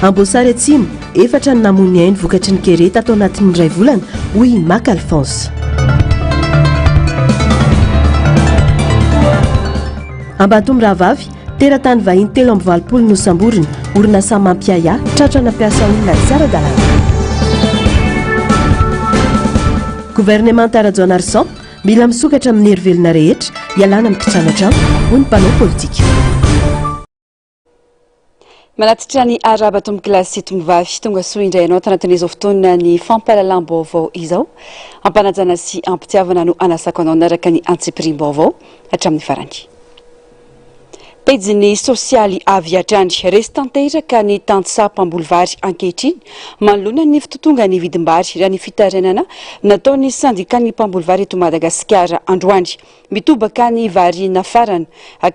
Amboasary Atsimo, efatra ny namoy ny ainy vokatry ny kere tato anatin'ny iray volana, hoy i Maka Alphonse. Ambatomirahavavy, teratany vahiny 83 nosamborina, orinasa mampiahiahy, tratra nampiasa olona tsy ara-dalàna. Governemanta Rajaonarison, mila misokatra amin'ny hery velona rehetra hialana amin'ny kitranatrano, hoy ny mpanao politika. Manatitra ny arahaba tompokolahy sy tomovavy tonga soa indray anao tanatin'izao fotoana ny fampahalalam-baovao izao. Ampanajana sy ampitiavana no anasako anao naraka ny antsipiriam-baovao hatramin'ny farany. Pejin'ny sosialy avy hatrany. Resy tanteraka ny tantsaha mpamboly vary ankehitriny manoloana ny fitotongan'ny vidim-bary raha ny fitarainana nataon'ny sendikan'ny mpamboly vary eto Madagasikara androany. Mitobaka ny vary nafarana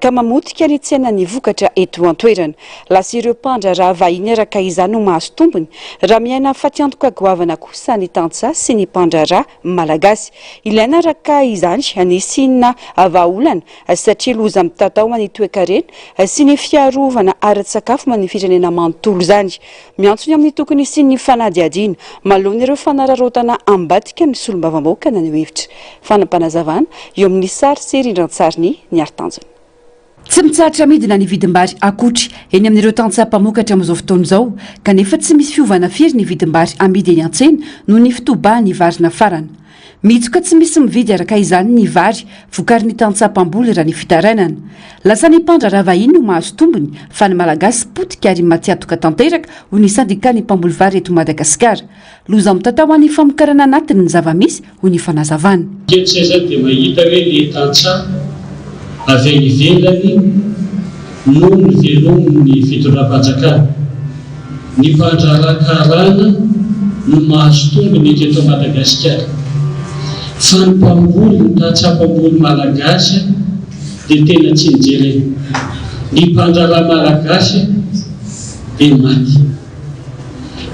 ka mamotika ny tsenan'ny vokatra eto an-toerana. Lasa ireo mpandraharaha vahiny araka izany no mahazo tombony raha miaina fatiantoka goavana kosa ny tantsaha sy ny mpandraharaha malagasy. Ilaina araka izany ny hisiana vahaolana satria loza mitatao ho an'ny toekarena sy ny fiarovana ara-tsakafo ny firenena manontolo izany. Miantso ny amin'ny tokony hisian'ny fanadihadiana manoloana ireo fanararaotana ambadika ny solombavambahoaka naneho hevitra. Fanampanazavana eo amin'ny sary sy rindran-tsarin'i Niary Tanjona. Tsy mitsahatra midina ny vidim-bary akotry eny amin'ireo tantsaha mpamokatra amin'izao fotoana izao, kanefa tsy misy fiovana firy ny vidim-bary amidy eny an-tsena noho ny fitobahan'ny vary nafarana. Mihitsoka tsy misy mividy araka izany ny vary vokarin'ny tantsaha mpamboly raha ny fitarainana. Lasa ny mpandraharaha vahiny no mahazo tombony fa ny Malagasy potika ary matiantoka tanteraka hoy ny sendikan'ny mpamboly vary eto Madagasikara. Loza mitatao ho an'ny famokarana anatiny ny zava-misy hoy ny fanazavana. Teto izay zany dia mahita hoe le tantsaha avy any ivelany no novelomin'ny fitondram-panjakana. Ny mpandraharaha karana no mahazo tombony eto eto Madagasikara. Fa ny mpamboly, ny tantsaha mpamboly malagasy dia tena tsy nijerena. Ny mpandraharaha malagasy dia maty.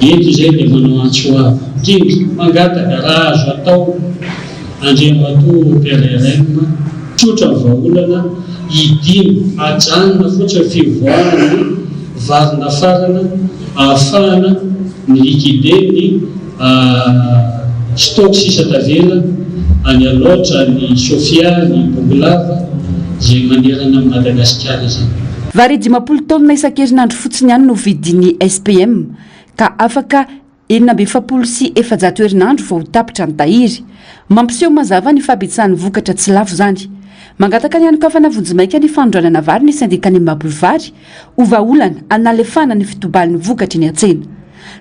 Eto izay dia manao antso avo indrindra, mangataka raha azo atao Andriamatoa PRRM, tsotra ny vahaolana, hidiana, ajanona fotsiny fivoahana ny vary nafarana ahafahana mi-liquider ny stock sisa tavela any Alaotra, any Sofia, any Bongolava, izay manerana an'i Madagasikara izany. Vary 50 taonina isan-kerinandro fotsiny ihany no vidin'ny SPM, ka afaka 446 herinandro vao ho tapitra ny tahiry. Mampiseho mazava ny fahabetsahan'ny vokatra tsy lafo izany. Mangataka ny hanokafana vonjimaika ny fanondranana vary ny sendikan'ny mpaboly vary, ho vahaolana hanalefahana ny fitobalin'ny vokatra eny an-tsena.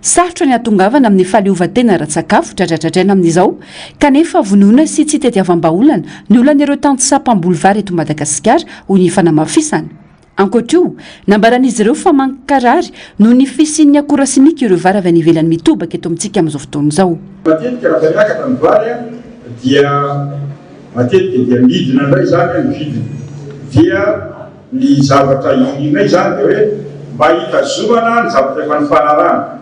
Sarotra ny hahatongavana amin'ny fahaleovantena ara-tsakafo dradradradraina amin'izao, kanefa vonoina sy tsy tediavam-bahaolana ny olan'ireo tantsaha mpamboly vary eto Madagasikara, hoy ny fanamafisana. Ankoatra io, nambaran'izy ireo fa mankarary noho ny fisian'ny akora simika ireo vary avy any ivelany mitobaka eto amintsika amin'izao fotoana izao. Matetika raha vao miakatra ny vary dia matetika dia midina indray izany ny vidiny. Dia ny zavatra irinay izany dia hoe mba hitazomana ny zavatra efa nifanarahana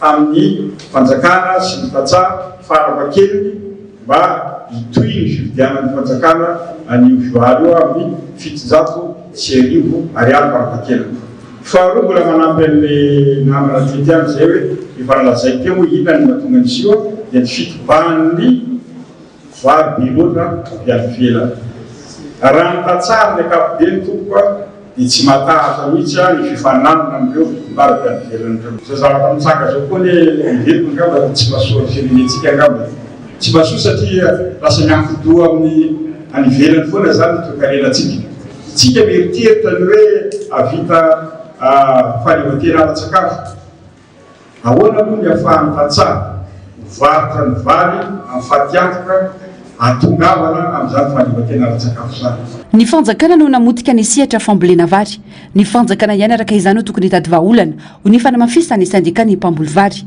tamin'ny fanjakana sy ny tantsaha farafahakeliny mba hitohy ny fividianan'ny fanjakana an'io vary io amin'ny 1700 ariary farafahakeliny. Faharoa mbola manampy an'ilay namana teto ihany izay hoe efa nolazaiko teo moa inona no mahatonga an'izy io dia ny fitobahan'ny vary be loatra avy any ivelany. Raha ny tantsaha amin'ny ankapobeny tompoko a dia tsy matahotra mihitsy aho ny fifaninanana amin'ireo vidim-bary avy any ivelany ireo. Izao zavatra mitranga izao koa anie heveriko angamba dia tsy mahasoa ny firenentsika angamba e. Tsy mahasoa satria lasa miankin-doha amin'ny any ivelany foana izany ny toekarenantsika. Isika mieritreritra ny hoe hahavita fahaleovantena ara-tsakafo. Ahoana moa ny ahafahan'ny tantsaha mivarotra ny vary amin'ny fatiantoka ahatongavana amin'izany fahaleovantena ara-tsakafo izany? Ny fanjakana no namotika ny sehatra fambolena vary. Ny fanjakana ihany araka izany no tokony hitady vahaolana, hoy ny fanamafisan'ny sendikan'ny mpamboly vary.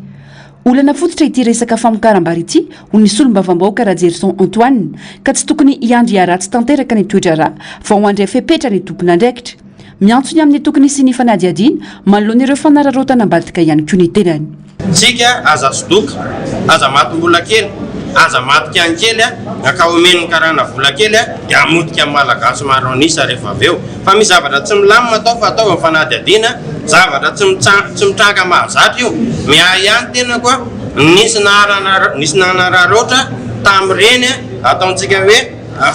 Olana fototra ity resaka famokaram-bary ity, hoy ny solombavambahoaka Rajerison Antoine, ka tsy tokony hiandry hiharatsy tanteraka ny toe-draharaha vao handray fepetra ny tompon'andraikitra. Miantso ny amin'ny tokony hisian'ny fanadihadiana manoloana ireo fanararaotana ambadika ihany koa ny tenany. Tsika aza sodoka, aza maty mbola kely. Aza matika any kely a, ka omeny ny karana vola kely a, dia hamotika ny Malagasy maro an'isa rehefa avy eo. Fa misy zavatra tsy milamina atao fa ataovy ny fanadihadiana, zavatra tsy mitsa tsy mitranga mahazatra io. Miahy ihany tenako a, nisy naharana nisy nanararaotra tamin'ireny ataontsika hoe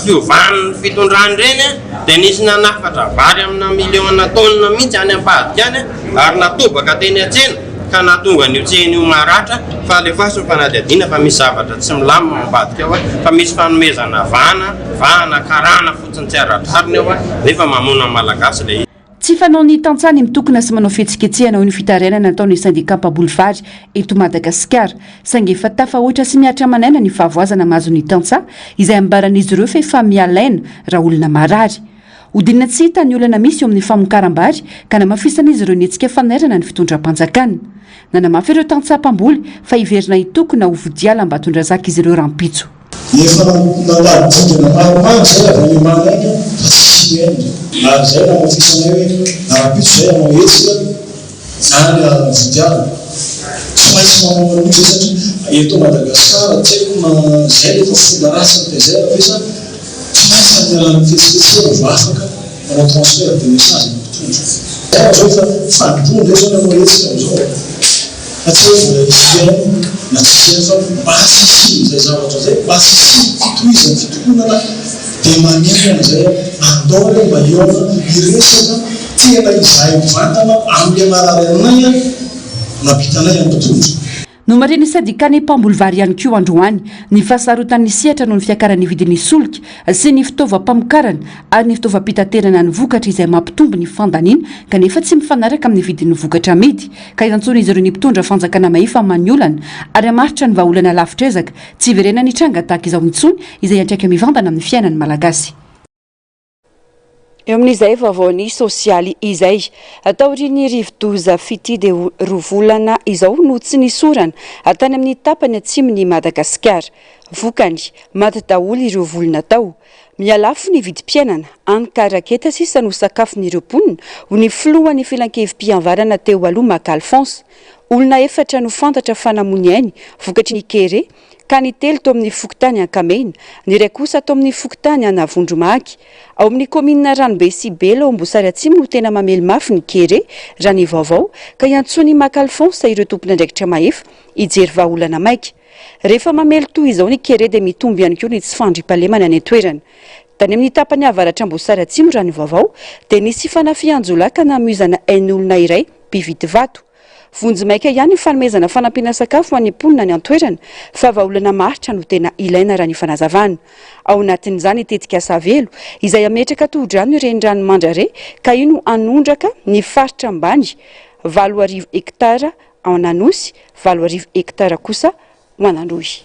fiovan'ny fitondrana ireny dia nisy nanafatra vary amina millions-na taonina mihitsy any ambadika any ary natobaka teny an-tsena ka nahatonga an'io tsena io maratra fa alefaso ny fanadihadiana fa misy zavatra tsy milamina ao ambadika ao fa misy fanomezana vahana vahana karana fotsiny tsy ara-drariny ao nefa mamono ny Malagasy ilay izy. Tsy fanaon'ny tantsaha ny mitokona sy manao fihetsiketsehana hoy ny fitarainana nataon'ny sendikà mpamboly vary eto Madagasikara. Saingy efa tafahoatra sy mihatra aman'aina ny fahavoazana mahazo ny tantsaha izay ambaran'izy ireo fa efa miala aina raha olona marary. Hodinina tsy hita ny olana misy eo amin'ny famokaram-bary ka namafisan'izy ireo ny hetsika fanairana ny fitondram-panjakana. Nanamafy ireo tantsaha mpamboly fa hiverina hitokona ho vodiala Ambatondrazaka izy ireo rahampitso. Efa nandalo dingana maromaro izay avy any ambany any fa tsisy mihaino ary izay namafisanay hoe rahampitso izay hanao hetsika any Vodiala. Tsy maintsy manao an'io izay satria eto Madagasikara tsy haiko na izay le efa fomba ratsy nitaizay ve sa tsy maintsy amin'ny alalan'ny fihetsiketsehana vao afaka manao transfert de message ny mpitondra. Zay zao efa fandroana indray zao ny hanao hetsika amin'izao fa tsy hoe mbola hisy hihaino na tsy hisy hihaino fa mba tsy hisian'izay zavatra izay, mba tsy hisian'ny fitohizan'ny fitokonana dia manentana izay andao re mba hihaona hiresaka tena izahay mivantana amin'ilay marary anay nampitanay amin'ny mpitondra. Nomarihin'ny sendikan'ny mpamboly vary ihany koa androany ny fahasarotan'ny sehatra noho ny fiakaran'ny vidin'ny solika sy ny fitaovam-pamokarana ary ny fitaovam-pitaterana ny vokatra izay mampitombo ny fandaniana kanefa tsy mifanaraka amin'ny vidin'ny vokatra amidy ka iantsoan'izy ireo ny mpitondra fanjakana mahefa hamaha ny olana ary hamaritra ny vahaolana lavitr'ezaka tsy hiverenan'ny tranga tahaka izao intsony izay hiantraika mivantana amin'ny fiainan'ny Malagasy. Eo amin'izay vaovaon'ny sosialy izay. Taorian'ny rivodoza Fytia dia roa volana izao no tsy nisorana tany amin'ny tapany atsimon'i Madagasikara. Vokany, maty daholo ireo voly natao. Mihalafo ny vidim-piainana, hany ka raketa sisa no sakafon'ireo mponina, hoy ny filohan'ny filankevi-pihavanana teo aloha Maka Alphonse. Olona efatra no fantatra fa namoy ny ainy vokatry ny kere ka ny telo tao amin'ny fokontany Ankamena, ny iray kosa tao amin'ny fokontany Anavondromahaky. Ao amin'ny kaominina Ranobe sy Belo ao Ambosary Atsimo no tena mamely mafy ny kere, raha ny vaovao, ka iantsoan'i Maka Alphonse ireo tompon'andraikitra mahefa hijery vahaolana maika. Rehefa mamely toy izao ny kere dia mitombo ihany koa ny tsy fandriampahalemana any an-toerana. Tany amin'ny tapany avaratr'Ambosary Atsimo raha ny vaovao dia nisy fanafihan-jiolahy ka namoizana ain'olona iray mpividy vato. Vonjimaika ihany ny fanomezana fanampiana sakafo ho an'ny mponina any an-toerana fa vahaolana maharitra no tena ilaina raha ny fanazavana. Ao anatin'izany ny tetikasa Velo izay hametraka tohodrano ny renirano Mandrare ka io no hanondraka ny faritra ambany 8000 hektara ao an'Anosy, 8000 hektara kosa ho an'Androy.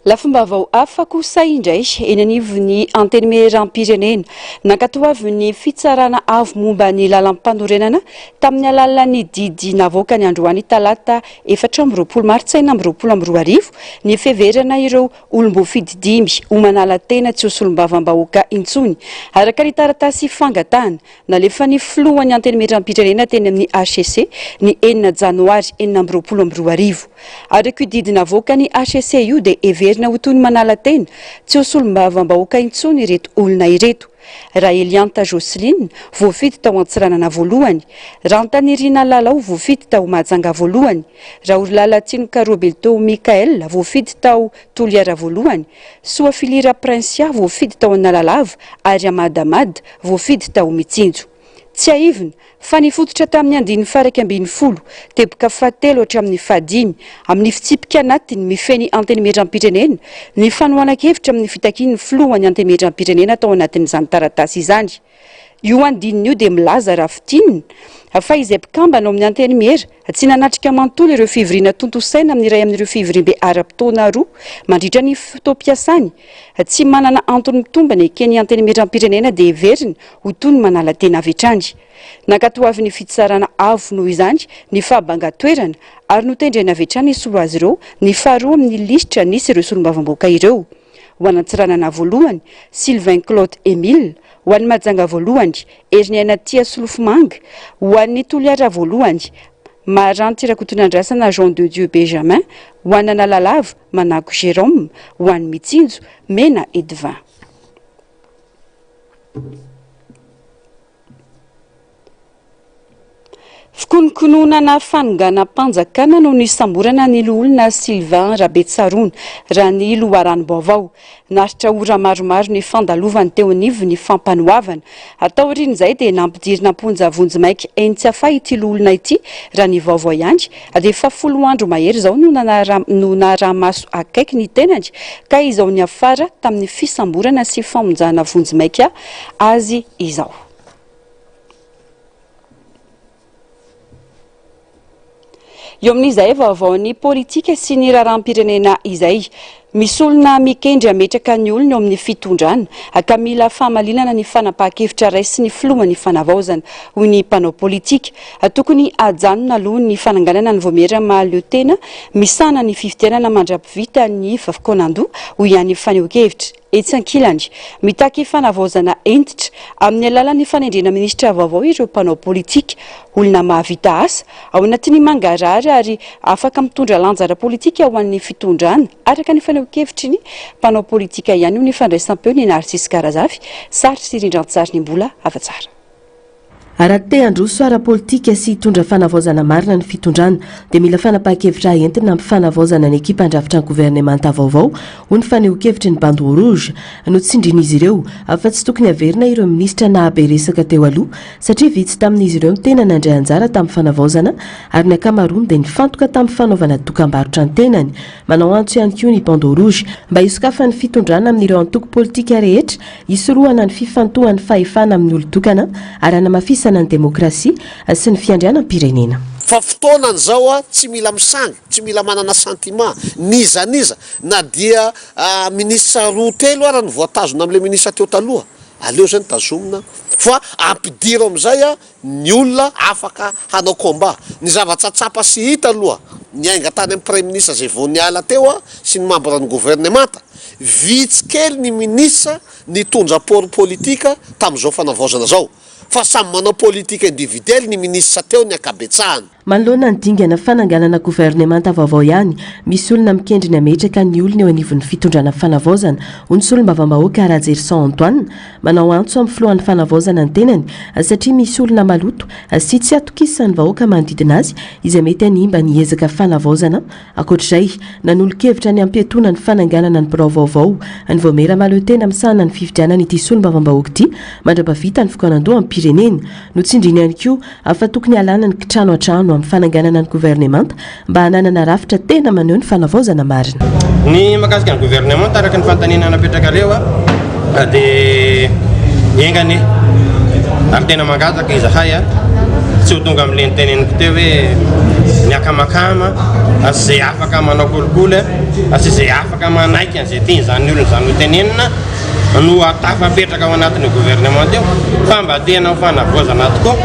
Lafim-baovao hafa kosa indray eny anivon'ny Antenimierampirenena. Nankatoavin'ny Fitsarana Avo momba ny Lalampanorenana tamin'ny alalan'ny didy navoakany androany talata 24 martsa 2026 ny fiheverana ireo olom-boafidy dimy ho manala tena tsy ho solombavambahoaka intsony araka ny taratasy fangatahana Nalefan'ny filohan'ny Antenimierampirenena teny amin'ny hcc ny enina janoary 2026. Araka io didy navoakan'ny hcc io dia heverina ho toy ny manala tena tsy ho solombavambahoaka intsony ireto olona ireto. Rahelianta Jocelyne, voafidy tao Antsiranana voalohany, Rantanirina Lalao, voafidy tao Mahajanga voalohany, Rahorilala Tinoka Roberto Michael, voafidy tao Toliara voalohany, Soafilira Princia, voafidy tao Analalava ary Ahmad Ahmad, voafidy tao Mitsinjo. Tsiahivina fa nifototra tamin'ny andininy faha-11, teboka fahatelo hatramin'ny fahadimy amin'ny fitsipika anatiny mifehy ny Antenimierampirenena ny fanohanan-kevitra amin'ny fitakian'ny filohan'ny Antenimierampirenena tao anatin'izany taratasy izany. Io andininy io dia milaza raha fintinina fa izay mpikambana ao amin'ny Antenimiera tsy nanatrika manontolo ireo fivoriana tontosaina amin'ny iray amin'ireo fivoriambe ara-potoana roa mandritra ny fotoam-piasany Tsy manana antony mitombina eken'ny Antenimierampirenena dia heverina ho toy ny manala tena avy hatrany. Nankatoavin'ny Fitsarana Avo noho izany ny fahabangan-toerana ary notendrena avy hatrany hisolo azy ireo ny faharoa amin'ny lisitra nisy ireo solombavambahoaka ireo. Ho an'Antsiranana voalohany, Sylvain Claude Emile, ho an'i Mahajanga voalohany, Heriniaina Tia Solofomanga, ho an'ny Toliara voalohany, Maharanty Rakotonandrasana Jean de Dieu Benjamin, ho an'Analalava, Manako Jérôme, ho an'i Mitsinjo, Mena Edvin. Fikononkononana fanonganam-panjakana no nisamborana ny loholona Sylvain Rabetsaroana, raha ny loharanom-baovao. Naharitra ora maromaro ny fandalovany teo anivon'ny fampanoavana. Taorian'izay dia nampidirina am-ponja vonjimaika eny Tsiafahy ity loholona ity, raha ny vaovao ihany dia efa folo andro mahery izao no no naharaha-maso akaiky ny tenany ka izao niafara tamin'ny fisamborana sy famonjana vonjimaika azy izao. Eo amin'izay vaovaon'ny politika sy ny raharaham-pirenena izay, misy olona mikendry hametraka ny olony eo amin'ny fitondrana ka mila fahamalinana ny fanapahan-kevitra raisin'ny filohan'ny fanavaozana, hoy ny mpanao politika. Tokony hajanona aloha ny fananganana ny vaomiera mahaleo tena misahana ny fifidianana mandra-pivita ny fikaonandoha, hoy ihany ny fanehoan-kevitra. Etsy ankilany, mitaky fanavaozana hentitra amin'ny alalan'ny fanendrena minisitra vaovao ireo mpanao politika, olona mahavita asa, ao anatin'ny mangarahara ary afaka mitondra lanja ara-politika ho an'ny fitondrana, araka ny fanehoan-kevitry ny mpanao politika ihany io ny fandraisam-peon'i Narcisse Karazafy, sary sy rindran-tsarin'i Mbola Havatsara. Raha te handroso ara-politika sy hitondra fanavaozana marina ny fitondrana dia mila fanapahan-kevitra entina amin'ny fanavaozana ny ekipa handrafitra ny governemanta vaovao, hoy ny fanehoan-kevitry ny Bandeau Rouge. Notsindrin'izy ireo fa tsy tokony haverina ireo minisitra nahabe resaka teo aloha satria vitsy tamin'izy ireo no tena nandray anjara tamin'ny fanavaozana ary ny ankamaroany dia nifantoka tamin'ny fanaovana dokambarotra ny tenany. Manao antso ihany koa ny Bandeau Rouge mba hisokafan'ny fitondrana amin'ireo antoko politika rehetra Hisorohana ny fifantohan'ny fahefana amin'ny olon-tokana ary hanamafisana ny demokrasia sy ny fiandrianam-pirenena. Fa fotoanany zao a, tsy mila misangy, tsy mila manana sentiment, n'iza n'iza, na dia ministre roa telo ara no voatazona amle ministre teo taloha, aleo zay no tazomina fa ampidiro amizay a ny olona afaka hanao combat. Ny zavatra tsapa sy hita aloha, niainga tany amin'ny praiminisitra izay vao niala teo sy ny membre ny governemanta, vitsy kely ny minisitra nitondra apport politique tamin'izao fanavaozana izao, fa samy manao politique individuelle ny minisitra teo ny ankabetsahany. Manoloana ny dingana fananganana governemanta vaovao ihany, misy olona mikendry ny hametraka ny olony eo anivon'ny fitondrana fanavaozana, hoy ny solombavambahoaka Rajerison Antoine. Manao antso amin'ny filohan'ny fanavaozana ny tenany satria misy olona maloto sy tsy atokisan'ny vahoaka manodidina azy izay mety hanimba ny ezaka fanavaozana. Ankoatra izay, nanolo-kevitra ny hampiatoana ny fananganana ny birao vaovao ny vaomiera mahaleo tena misahana ny fifidianana ity solombavambahoaka ity mandra-pahavita ny fikaonandoham-pirenena. Notsindriany ihany koa fa tokony halana ny kitrano an-trano amin'ny fananganana ny governemanta mba hananana rafitra tena maneho ny fanavaozana marina. Ny mahakasika ny governemanta araka ny fanontaniana napetrakareo dia enga anie ary tena mangataka izahay tsy ho tonga amin'ilay noteneniko teo hoe ny akamakama sy izay afaka manao kolikoly sy izay afaka manaiky an'izay tian'izany olona izany hotenenina no tafapetraka ao anatin'io gouvernement io fa mba tena ho fanavaozana tokoa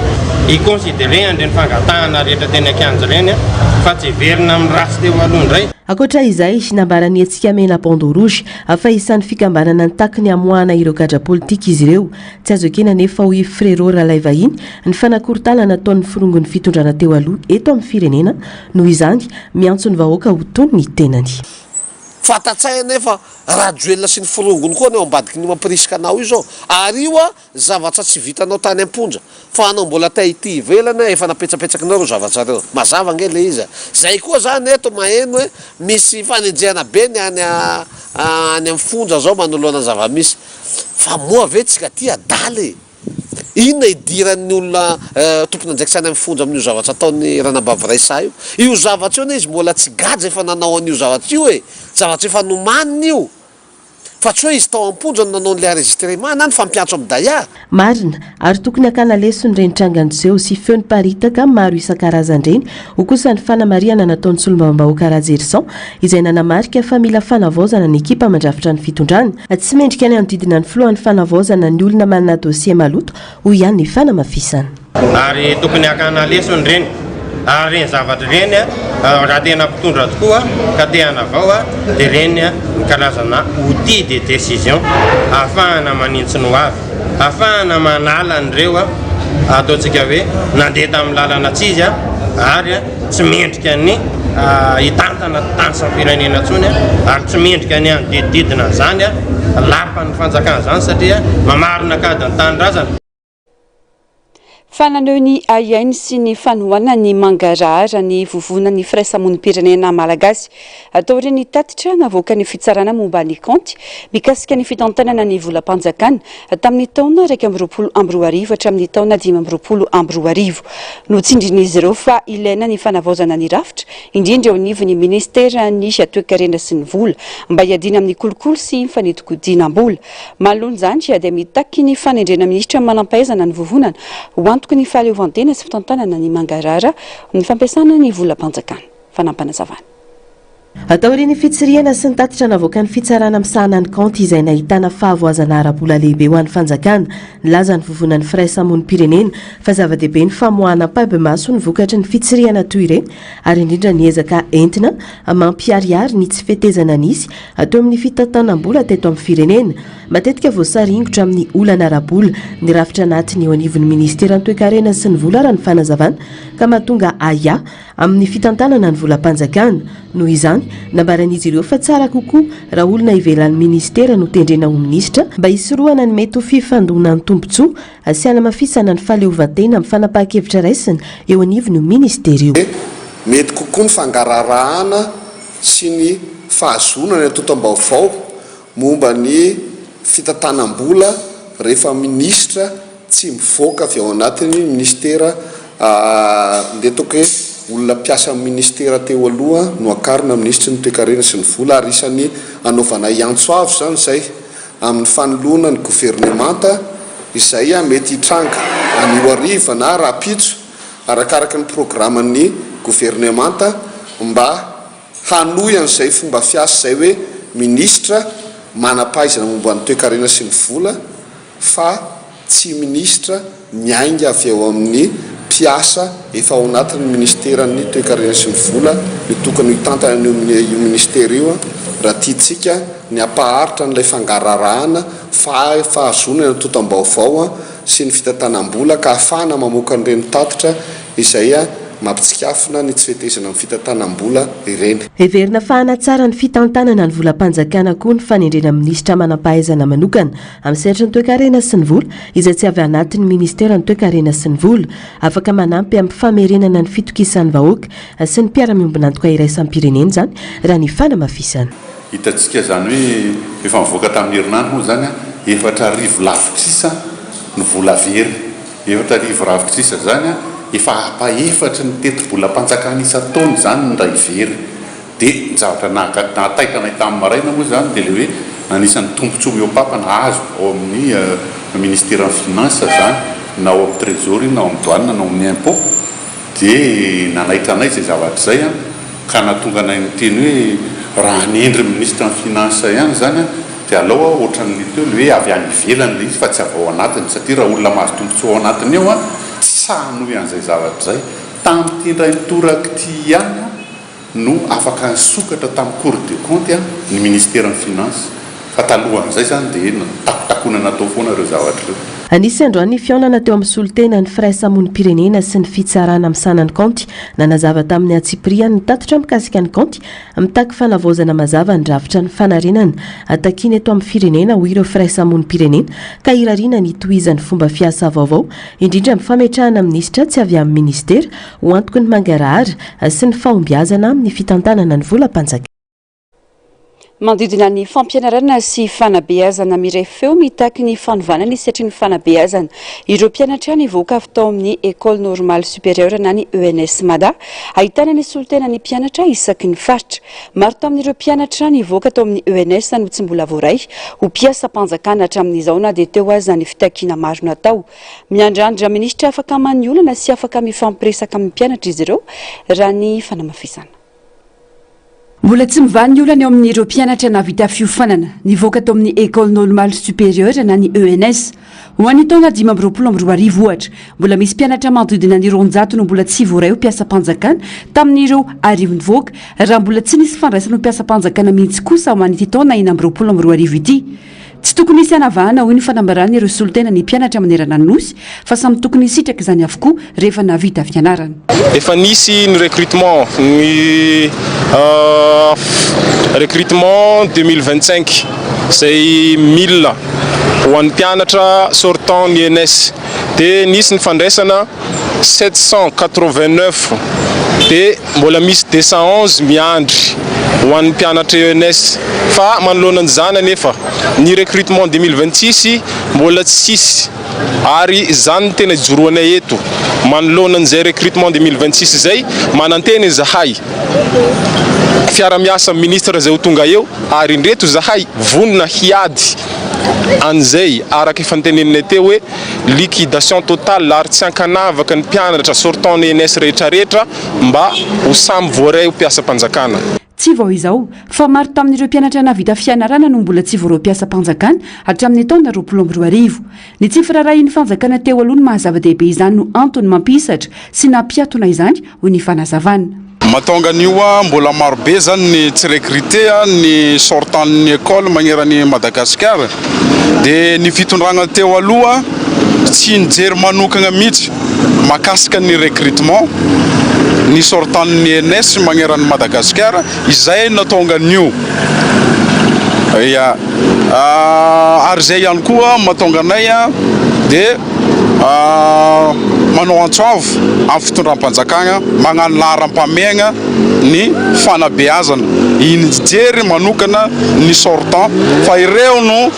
hi-considerer an'ireny fangatahana rehetra teny an-kianja ireny fa tsy hiverina amin'ny ratsy teo aloha indray. Ankoatra izay, nambaran'ny hetsika mena Bandeau Rouge fa isan'ny fikambanana nitaky ny hamoahana ireo gadra politika izy ireo. Tsy azo ekena anefa hoy Frérot Ralaivahiny ny fanakorontanana nataon'ny firongon'ny fitondrana teo aloha eto amin'ny firenena, noho izany, miantso ny vahoaka ho tony ny tenany. Fantatsay anefa Rajoelina sy ny forongony koa ny ao ambadiky ny mampirisika anao io zao ary io a zavatsa tsy vitanao tany amponja fa anao mbola te ity ivelany a efa napetsapetsakinao reo zavatsa reo mazava ange le izy a zay koa zany eto maheno hoe misy fanenjehana be ny any a any am fonja zao manoloana ny zavamisy fa moa ve tsika ty adala e Inona idiran'ny olona tompon'andraikitra any amin'ny fonja amin'io zavatra ataon'i Ranabavy Raissa io? Io zavatra io anie izy mbola tsy gadra efa nanao an'io zavatra io e! Zavatra efa nomaniny io! Fa tsy hoe izy tao am-ponja no nanao an'ilay enregistrement na nifampiantso amin'i Daya. Marina, ary tokony hakana lesona ireny tranga niseho sy feo niparitaka maro isan-karazany ireny, hoy kosa ny fanamarihana nataon'ny solombavambahoaka Rajerison, izay nanamarika fa mila fanavaozana ny ekipa mandrafitra ny fitondrana. Tsy mendrika ny hanodidina ny filohan'ny fanavaozana ny olona manana dosie maloto, hoy ihany ny fanamafisana. Ary tokony hakana lesona ireny. Ary ireny zavatra ireny raha tena mpitondra tokoa ka te hanavao dia ireny ny karazana outil de décision ahafahana manintsy ny ho avy, ahafahana manala an'ireo ataontsika hoe nandeha tamin'ny lalana tsy izy ary tsy mendrika ny hitantana tany sy ny firenena intsony ary tsy mendrika ny hanodidididina an'izany lapan'ny fanjakana izany satria mamarina an-kady ny tanindrazana. Fa naneho ny ahiahiny sy ny fanohanany mangarahara ny Vovonan'ny Firaisamonim-pirenena Malagasy taorian'ny tatitra navoakan'ny Fitsarana momba ny kaonty mikasika ny fitantanana ny volam-panjakana tamin'ny taona 2021 hatramin'ny taona 2025. Notsindrin'izy ireo fa ilaina ny fanavaozana ny rafitra, indrindra eo anivon'ny minisiteran'ny Toekarena sy ny vola mba hiadiana amin'ny kolikoly sy fanidinkodinam-bola. Manoloana izany dia mitaky ny fanendrena minisitra manampahaizana ny vovonana ho antoky ny fahaleovantena sy fitantanana ny mangarahara amin'ny fampiasana ny volam-panjakana. Fanampinazavana. Taorian'ny fitsirihana sy ny tatitra navoakan'ny fitsarana misahana ny kaonty izay nahitana fahavoazana ara-bola lehibe ho an'ny fanjakana, nilaza ny vovonan'ny firaisamonim-pirenena fa zava-dehibe ny famoahana ampahibemaso ny vokatry ny fitsirihana toy ireny ary indrindra ny ezaka entina mampiharihary ny tsy fetezana nisy Teo amin'ny fitantanam-bola teto amin'ny firenena, matetika voasaringotra amin'ny olana ara-bola ny rafitra anatiny eo anivon'ny minisiteran'ny Toekarena sy ny vola raha ny fanazavana ka mahatonga ahiahy amin'ny fitantanana ny volam-panjakana. Noho izany, nambaran'izy ireo fa tsara kokoa raha olona ivelan'ny minisitera no tendrena ho minisitra mba hisorohana ny mety ho fifandonan'ny tombontsoa sy hanamafisana ny fahaleovantena amin'ny fanapahan-kevitra raisina eo anivon'io minisitera io. Mety kokoa ny fangaraharahanà sy ny fahazoana ny antontam-baovao momba ny fitantanam-bola rehefa minisitra tsy mivoaka avy ao anatin'ny minisitera ndeha ataoko hoe olona mpiasan'ny minisitera teo aloha no akarina minisitry ny toekarena sy ny vola ary isan'ny anaovanay antso avo izany izay amin'ny fanoloana ny governemanta izay mety hitranga anio hariva na rahampitso arakaraka ny programan'ny governemanta mba hanohy an'izay fomba fiasa izay hoe minisitra manam-pahaizana momba ny toekarena sy ny vola fa tsy minisitra miainga avy ao amin'ny mpiasa efa ao anatin'ny minisiteran'ny toekarena sy ny vola no tokony hitantana an'io io minisitera io raha tiantsika ny hampaharitra an'ilay fangararahana fahazoana ny antontam-baovao sy ny fitantanam-bola ka ahafahana mamoaka an'ireny tatitra izay mampitsikafona ny tsy fetezana amin'ny fitantanam-bola ireny. Heverina fa hanatsara ny fitantanana ny volam-panjakana koa ny fanendrena minisitra manam-pahaizana manokana amin'ny sehatry ny toekarena sy ny vola izay tsy avy anatin'ny ministeran'ny toekarena sy ny vola. Afaka manampy amin'ny famerenana ny fitokisan'ny vahoaka sy ny mpiara-miombon'antoka iraisam-pirenena izany raha ny fanamafisana. Hitantsika izany hoe efa nivoaka tamin'ny herinandro moa izany, 4000 lavitrisa ny vola very. 4000 lavitrisa izany efa ampahefatry ny tetibolam-panjakana isan-taona izany ny indray very. Dia ny zavatra nahataitra anay tamin'ny maraina moa izany dia ilay hoe anisan'ny tombontsoa mihoa-pampana azo ao amin'ny ministeran'ny finance izany, na ao amin'ny trésor io na ao amin'ny douane na ao amin'ny impot. Dia nanaitra anay izay zavatra izay an, ka nahatonga anay niteny hoe raha hanendry minisitra ny finance ihany izany an, dia alao aho ohatran'ny teo ilay hoe avy any ivelany ilay izy fa tsy avy ao anatiny, satria raha olona mahazo tombontsoa ao anatiny ao an, tsy sahy hanohy an'izay zavatra izay. Tamin'ity indray mitoraka ity ihany an, no afaka nisokatra tamin'ny cour de compte ny ministeran'ny finance fa talohan'izay izany dia takotakonana tao foana ireo zavatra ireo. Nisy androany ny fihaonana teo amin'ny solontenan'ny firaisamonim-pirenena sy ny fitsarana misahana ny kaonty. Nanazava tamin'ny antsipiriany ny tatitra mikasika ny kaonty, mitaky fanavaozana mazava ny rafitra ny fanarenana takiana eto amin'ny firenena hoy ireo firaisamonim-pirenena ka irariana ny hitohizan'ny fomba fiasa vaovao indrindra amin'ny fametrahana minisitra tsy avy amin'ny minisitera ho antoky ny mangarahara sy ny fahombiazana amin'ny fitantanana ny volam-panjakana. Manodidina ny fampianarana sy fanabeazana miray feo mitaky ny fanovana ny sehatry ny fanabeazana ireo mpianatra nivoaka avy tao amin'ny Ecole Normale Supérieure na ny ENS Mada. Ahitana ny solontenan'ny mpianatra isaky ny faritra. Maro tamin'ireo mpianatra nivoaka tao amin'ny ENS no tsy mbola voaray ho mpiasam-panjakana hatramin'izao na dia teo aza ny fitakiana maro natao. Miandrandra minisitra afaka mamaha ny olana sy afaka mifampiresaka amin'ny mpianatra izy ireo raha ny fanamafisana. Mbola tsy mivaha ny olana eo amin'ireo mpianatra nahavita fiofanana nivoaka tao amin'ny Ecole Normale Supérieure na ny ENS. Ho an'ny taona 2025 ohatra, mbola misy mpianatra manodidina ny 200 no mbola tsy voaray ho mpiasam-panjakana tamin'ireo arivo nivoaka, raha mbola tsy nisy fandraisana ho mpiasam-panjakana mihitsy kosa ho an'ity taona 2026 ity. Tsy tokony hisy hanavahana, hoy ny fanambaran'ireo solontena ny mpianatra manerana ny Nosy, fa samy tokony hisitraka izany avokoa rehefa nahavita fianarana. Efa nisy ny recrutement, ny recrutement 2025 izay 1000 ho an'ny mpianatra sortant ny ENS dia nisy ny fandraisana 789 dia mbola misy 211 miandry ho an'ny mpianatra ENS fa manoloana an'izany anefa ny recrutement 2026 mbola tsisy ary izany no tena ijoroanay eto manoloana an'izay recrutement 2026 izay manantena izahay fiara-miasa amin'ny ministre izay ho tonga eo ary indreto izahay vonona hiady an'izay araka efa noteneninay teo hoe liquidation totale ary tsy ankanavaka ny mpianatra sortant ny ENS rehetrarehetra mba ho samy voaray ho mpiasam-panjakana. Tsy vao izao, fa maro tamin'ireo mpianatra nahavita fianarana no mbola tsy voaray ho mpiasam-panjakana hatramin'ny taona 2020. Ny tsy firaharahian'ny fanjakana teo aloha ny maha zava-dehibe izany no antony mampihisatra sy nampiatona izany, hoy ny fanazavana. Mahatonga an'io mbola maro be zany ny tsy recruter ny sortant ny école magneran'i Madagascar de ny fitondragna teo aloha tsy nijery manokagna mihitsy mahakasika ny recrutement ny sortant ny ENS magneran'i Madagascar izay nahatonga an'io ya ary izay ihany koa mahatonga anay de Manao antso avo amin'ny fitondram-panjakana magnano laharam-pahamehagna ny fanabeazana, nijery manokana ny sortant fa ireo no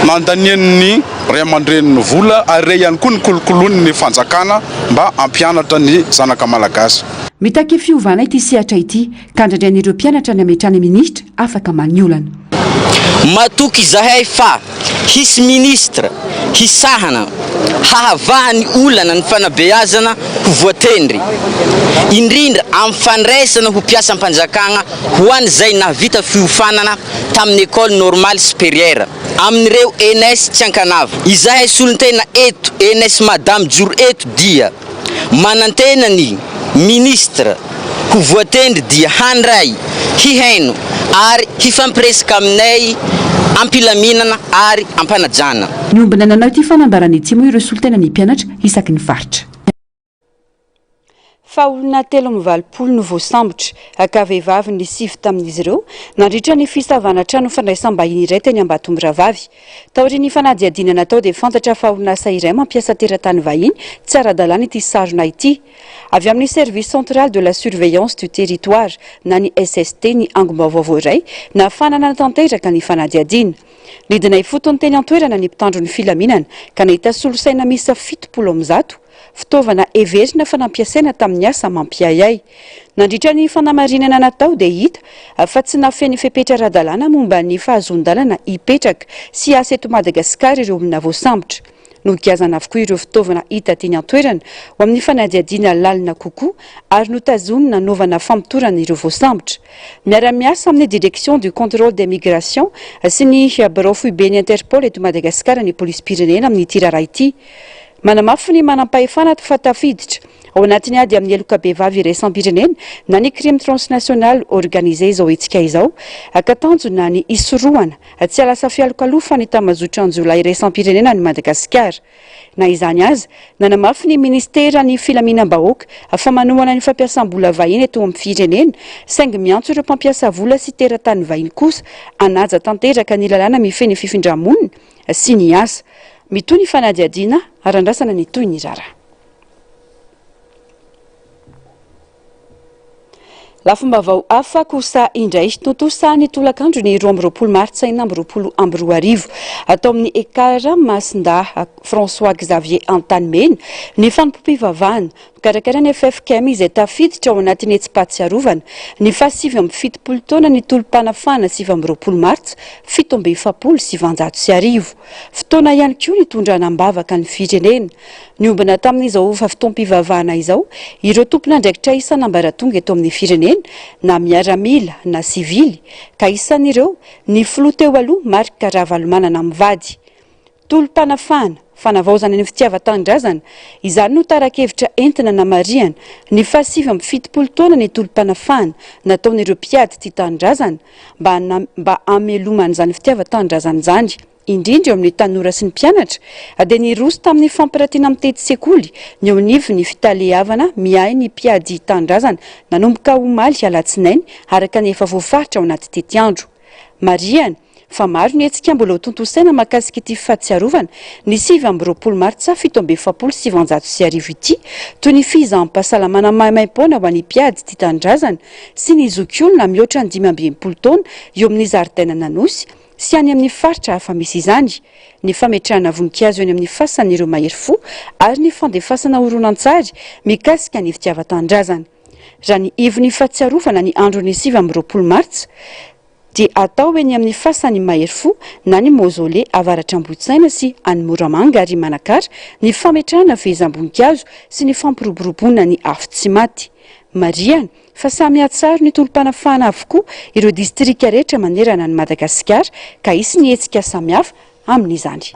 nandanian'ny ray aman-dreniny vola ary ireo ihany koa no kolokoloin'ny fanjakana mba hampianatra ny zanaka malagasy. Mitaky fiovana ity sehatra ity ka andrandrain'ireo mpianatra ny hametrahana minisitra afaka mamaha ny olana. Matoky izahay fa hisy ministra hisahana hahavaha ny olana ny fanabeazana ho voatendry, indrindra amin'ny fandraisana ho mpiasam-panjakana ho an'izay nahavita fiofanana tamin'ny Ecole Normale Supérieure amin'ireo ENS tsy ankanava. Izahay solontena eto ENS Mada mijoro eto dia. Manantena ny Ministra ho voatendry dia handray, hihaino ary hifampiresaka aminay am-pilaminana ary am-panajana. Niombona nanao ity fanambarana ity moa ireo solontenan'ny mpianatra isaky ny faritra. Fa olona 83 no voasambotra, ka vehivavy ny sivy tamin'izy ireo, nandritra ny fisavana trano fandraisam-bahiny iray teny Ambatomirahavavy. Taorian'ny fanadihadiana natao dia fantatra fa orinasa iray mampiasa teratany vahiny tsy ara-dalàna ity sarona ity. Avy amin'ny Service Central de la Surveillance du Territoire na ny SST ny angom-baovao voaray nahafahana nanatanteraka ny fanadihadiana. Nidina ifotony teny an-toerana ny mpitandro ny filaminana ka nahita solosaina miisa 170, fitaovana heverina fa nampiasaina tamin'ny asa mampiahiahy. Nandritra ny fanamarinana natao dia hita fa tsy nahafeno fepetra ara-dalàna momba ny fahazoan-dalana hipetraka sy hiasa eto Madagasikara ireo olona voasambotra. Nogiazana avokoa ireo fitaovana hita teny an-toerana ho amin'ny fanadihadiana lalina kokoa ary notazomina hanaovana famotorana ireo voasambotra. Miara-miasa amin'ny Direction du Contrôle des Migrations sy ny birao foiben'ny Interpol eto Madagasikara ny polisim-pirenena amin'ity raharaha ity. Manamafy ny manampahefana fa tafiditra ao anatin'ny ady amin'ny heloka bevava iraisam-pirenena na ny crime transnational organisé izao hetsika izao ka tanjona ny hisorohana tsy hahalasa fialokalofan'ny tambajotran-jiolahy iraisam-pirenena an'i Madagasikara. Na izany aza, nanamafy ny minisiteran'ny filaminam-bahoaka fa manohana ny fampiasam-bola vahiny eto amin'ny firenena saingy miantso ireo mpampiasa vola sy teratany vahiny kosa hanaja tanteraka ny lalàna mifehy ny fifindra-monina sy ny asa. Mitohy ny fanadihadiana ary andrasana ny tohin'ny raharaha. Lafim-baovao hafa kosa indray, tontosa ny tolakandro ny 22 martsa 2026 atao amin'ny Ekar Masindahy François Xavier Antanimena ny fanompoam-pivavahana. Nokarakarain'ny ffkm izay tafiditra ao anatin'ny hetsi-pahatsiarovana ny faha-79 taona ny tolom-panafahana 29 martsa 1947. Fotoana ihany koa nitondrana am-bavaka ny firenena. Niombona tamin'izao fotoam-pivavahana izao ireo tompon'andraikitra isan'ambaratonga eto amin'ny firenena na miaramila na sivily ka isan'ireo ny filoha teo aloha Marc Ravalomanana mivady. Tolom-panafahana, fanavaozana ny fitiavan-tanindrazana, izany no tara-kevitra entina namarihana ny faha-79 taona ny tolom-panafahana nataon'ireo mpiady tia tanindrazana mba mba hamelomana izany fitiavan-tanindrazana izany, indrindra eo amin'ny tanora sy ny mpianatra, dia niroso tamin'ny fampiratiana mitety sekoly ny eo anivon'ny fitaleavana miahy ny mpiady tanindrazana nanomboka omaly alatsinainy araka ny efa voafaritra ao anaty tetiandro. Marihana fa maro ny hetsika mbola ho tontosaina mahakasika ity fahatsiarovana ny 29 martsa 1947 ity, toy ny fizaham-pahasalamana maimaim-poana ho an'ny mpiady tia tanindrazana sy ny zokiolona mihoatra ny 65 taona eo amin'ny zaridainan'Anosy sy any amin'ny faritra hafa misy izany, ny fametrahana voninkazo eny amin'ny fasan'ireo mahery fo ary ny fandefasana horonantsary mikasika ny fitiavan-tanindrazana. Raha ny ivon'ny fahatsiarovana ny andron'ny 29 martsa, dia atao eny amin'ny fasan'ny mahery fo na ny mausolée avaratr'Ambohitsaina sy any Moramanga ary Manakara ny fametrahana fehezam-boninkazo sy ny fampiroboroboana ny afo tsy maty. Marihana fa samy hahatsiaro ny tolom-panafahana avokoa ireo distrika rehetra manerana an'i Madagasikara ka hisy ny hetsika samihafa amin'izany.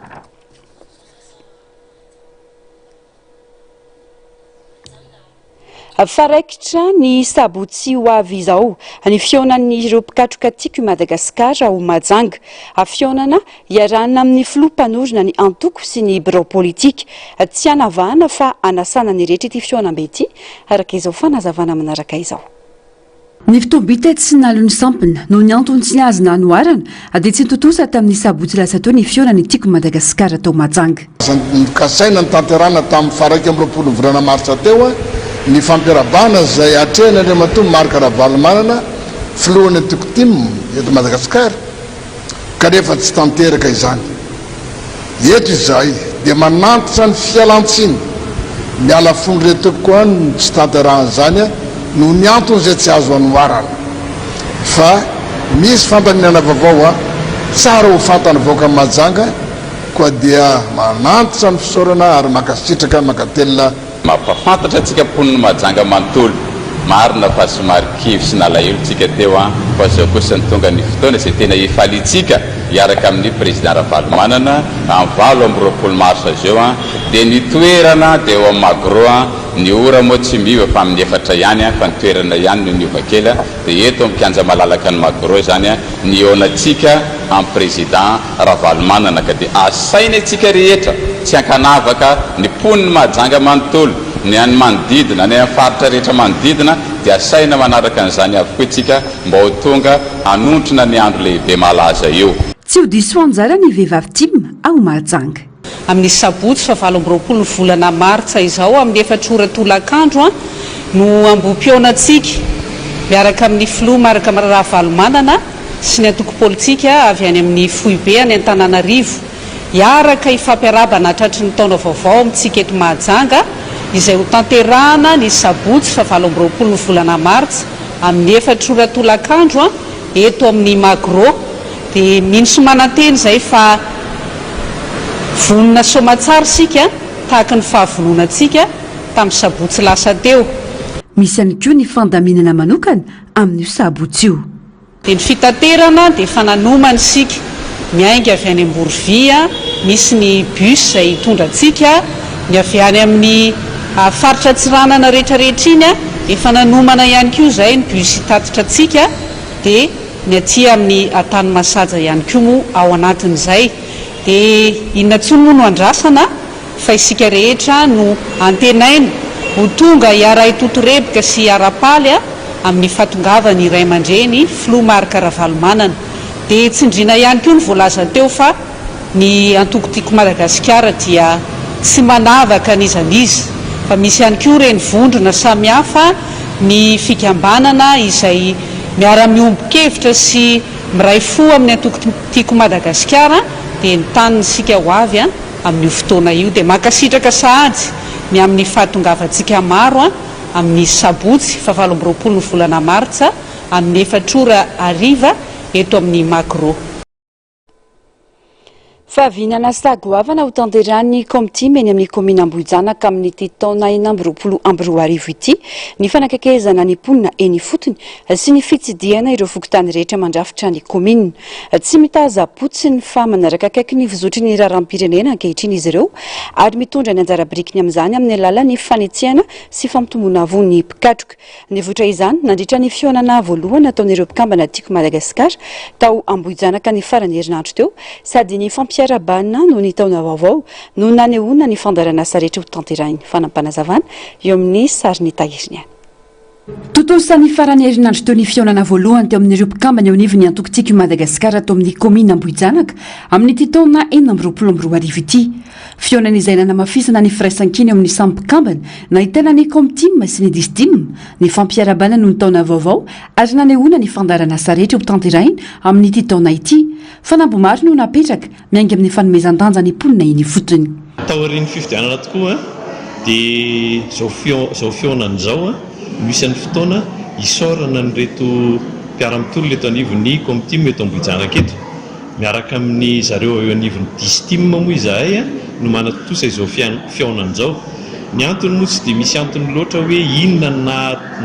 Fa raikitra ny sabotsy ho avy izao ny fihaonan'ireo mpikatroka Tiako i Madagasikara ao Mahajanga. Fihaonana iarahana amin'ny filoha mpanorina ny antoko sy ny birao politika. Tsy hanavahana fa hanasana ny rehetra ity fihaonambe ity, araka izao fanazavana manaraka izao. Ny fotoam-bita tsy nalon'ny sampona noho ny antony tsy azo nanoharana dia tsy tontosa tamin'ny sabotsy lasa teo ny fihaonan'ny Tiako Madagasikara tao Mahajanga. Nokasaina notanterahina tamin'ny faha 21 ny volana martsa teo ny fampiarahabana izay atrehan'i Andriamatoa Marc Ravalomanana, filohan'ny antoko tim eto Madagasikara, kanefa tsy tanteraka izany. Eto izahay dia manantitra ny fialantsiny, miala fony re tompoko an ny tsy tanterahan'izany noho ny antony izay tsy azo anoharana. Fa misy fandaminana vaovao an, tsara ho fantany vahoakan'i Mahajanga, koa dia manantitra ny fisaorana ary mankasitraka mankatelina. Mampahafantatra antsika mponin'i Mahajanga manontolo. Marina fa somary kivy sy nalahelo tsika teo an, fa zao kosa no tonga ny fotoana izay tena hifaliantsika hiaraka amin'ny Président Ravalomanana amin'ny 28 mars zao an, dia ny toerana dia eo amin'ny Magro an, ny ora moa tsy miova fa amin'ny efatra ihany an, fa ny toerana ihany no niova kely an, dia eto amin'ny kianja malalaka ny Magro izany an, ny hihaonantsika amin'ny Président Ravalomanana ka dia asaina isika rehetra tsy ankanavaka ny mponin'i Mahajanga manontolo, ny any manodidina, ny any amin'ny faritra rehetra manodidina dia asaina manaraka an'izany avokoa isika mba ho tonga hanontrona ny andro lehibe malaza io. Tsy ho diso anjara ny vehivavy tim ao Mahajanga. Amin'ny sabotsy faha 28 ny volana martsa izao amin'ny efatra ora tolakandro no ambohi-pihaonantsika miaraka amin'ny filoha Marc Ravalomanana sy ny antoko politika avy any amin'ny foibe any Antananarivo hiaraka hifampiarahaba tratry ny taona vaovao amintsika eto Mahajanga izay ho tanterahana ny sabotsy faha 28 ny volana martsa amin'ny efatra ora tolakandro eto amin'ny Magro dia mino sy manantena izay fa vonona soamatsara isika tahaka ny fahavononantsika tamin'ny sabotsy lasa teo. Misy ihany koa ny fandaminana manokana amin'io sabotsy io. Dia ny fitaterana dia efa nanomana isika, miainga avy any Amborovia, misy ny bus izay hitondra antsika, ny avy any amin'ny faritra Antsiranana rehetra rehetra iny, efa nanomana ihany koa izay ny bus hitatitra antsika, dia ny aty amin'ny Antanimasaja ihany koa moa ao anatin'izay. Dia inona intsony moa no andrasana fa isika rehetra no antenaina ho tonga hiara-hitotorebika sy hiara-paly amin'ny fahatongavan'ny ray aman-dreny Filoha Marc Ravalomanana. Dia tsindriana ihany koa ny voalaza teo fa ny antoko Tiako Madagasikara dia tsy manavaka an'iza n'iza fa misy ihany koa ireny vondrona samihafa ny fikambanana izay miara-miombon-kevitra sy miray fo amin'ny antoko Tiako Madagasikara dia entanina isika ho avy amin'io fotoana io. Dia mankasitraka sahady. ny amin'ny fahatongavantsika maro amin'ny sabotsy faha 28 ny volana martsa amin'ny efatra ora hariva eto amin'ny Magro. Fahavinana sa goavana ho tanterahan'ny Komtim eny amin'ny kaominina Ambohijanaka amin'ity taona 2026 ity ny fanakaikezana ny mponina eny ifotony sy ny fitsidihana ireo fokontany rehetra mandrafitra ny kaominina. Tsy mitaza-potsiny fa manaraka akaiky ny fizotry ny raharaham-pirenena ankehitriny izy ireo ary mitondra ny anjara birikiny amin'izany amin'ny alalan'ny fanetsehana sy fampitomboana avo ny mpikatroka. Nivoitra izany nandritra ny fihaonana voalohany nataon'ireo mpikambana Tiako Madagasikara tao Ambohijanaka ny faran'ny herinandro teo sady nifampiarahabana noho ny taona vaovao no nanehoana ny fandaharanasa rehetra ho tanterahiny. Fanampinazavana eo amin'ny sarin'i Tahiriny ihany. Tontosa ny faran'ny herinandro teo ny fihaonana voalohany teo amin'ireo mpikambana eo anivon'ny antoko Tiako Madagasikara tao amin'ny kaominina Ambohijanaka amin'ity taona 2026 ity. Fihaonana izay nanamafisana ny firaisankina eo amin'ny samy mpikambana, nahitana ny Comtim sy ny Distim, ny fampiarahabana noho ny taona vaovao ary nanehoana ny fandaharanasa rehetra ho tanterahina amin'ity taona ity. Fanamby maro no napetraka, miainga amin'ny fanomezan-danja ny mponina eny ifotony. Taorian'ny fifidianana tokoa dia izao izao fihaonana izao no isan'ny fotoana hisaorana an'ireto mpiara-mitolona eto anivon'ny Comtim eto Ambohijanaka eto. Miaraka amin'ny zareo avy eo anivon'ny Distim moa izahay no manatontosa izao fihaonana izao. Ny antony moa tsy dia misy antony loatra hoe inona no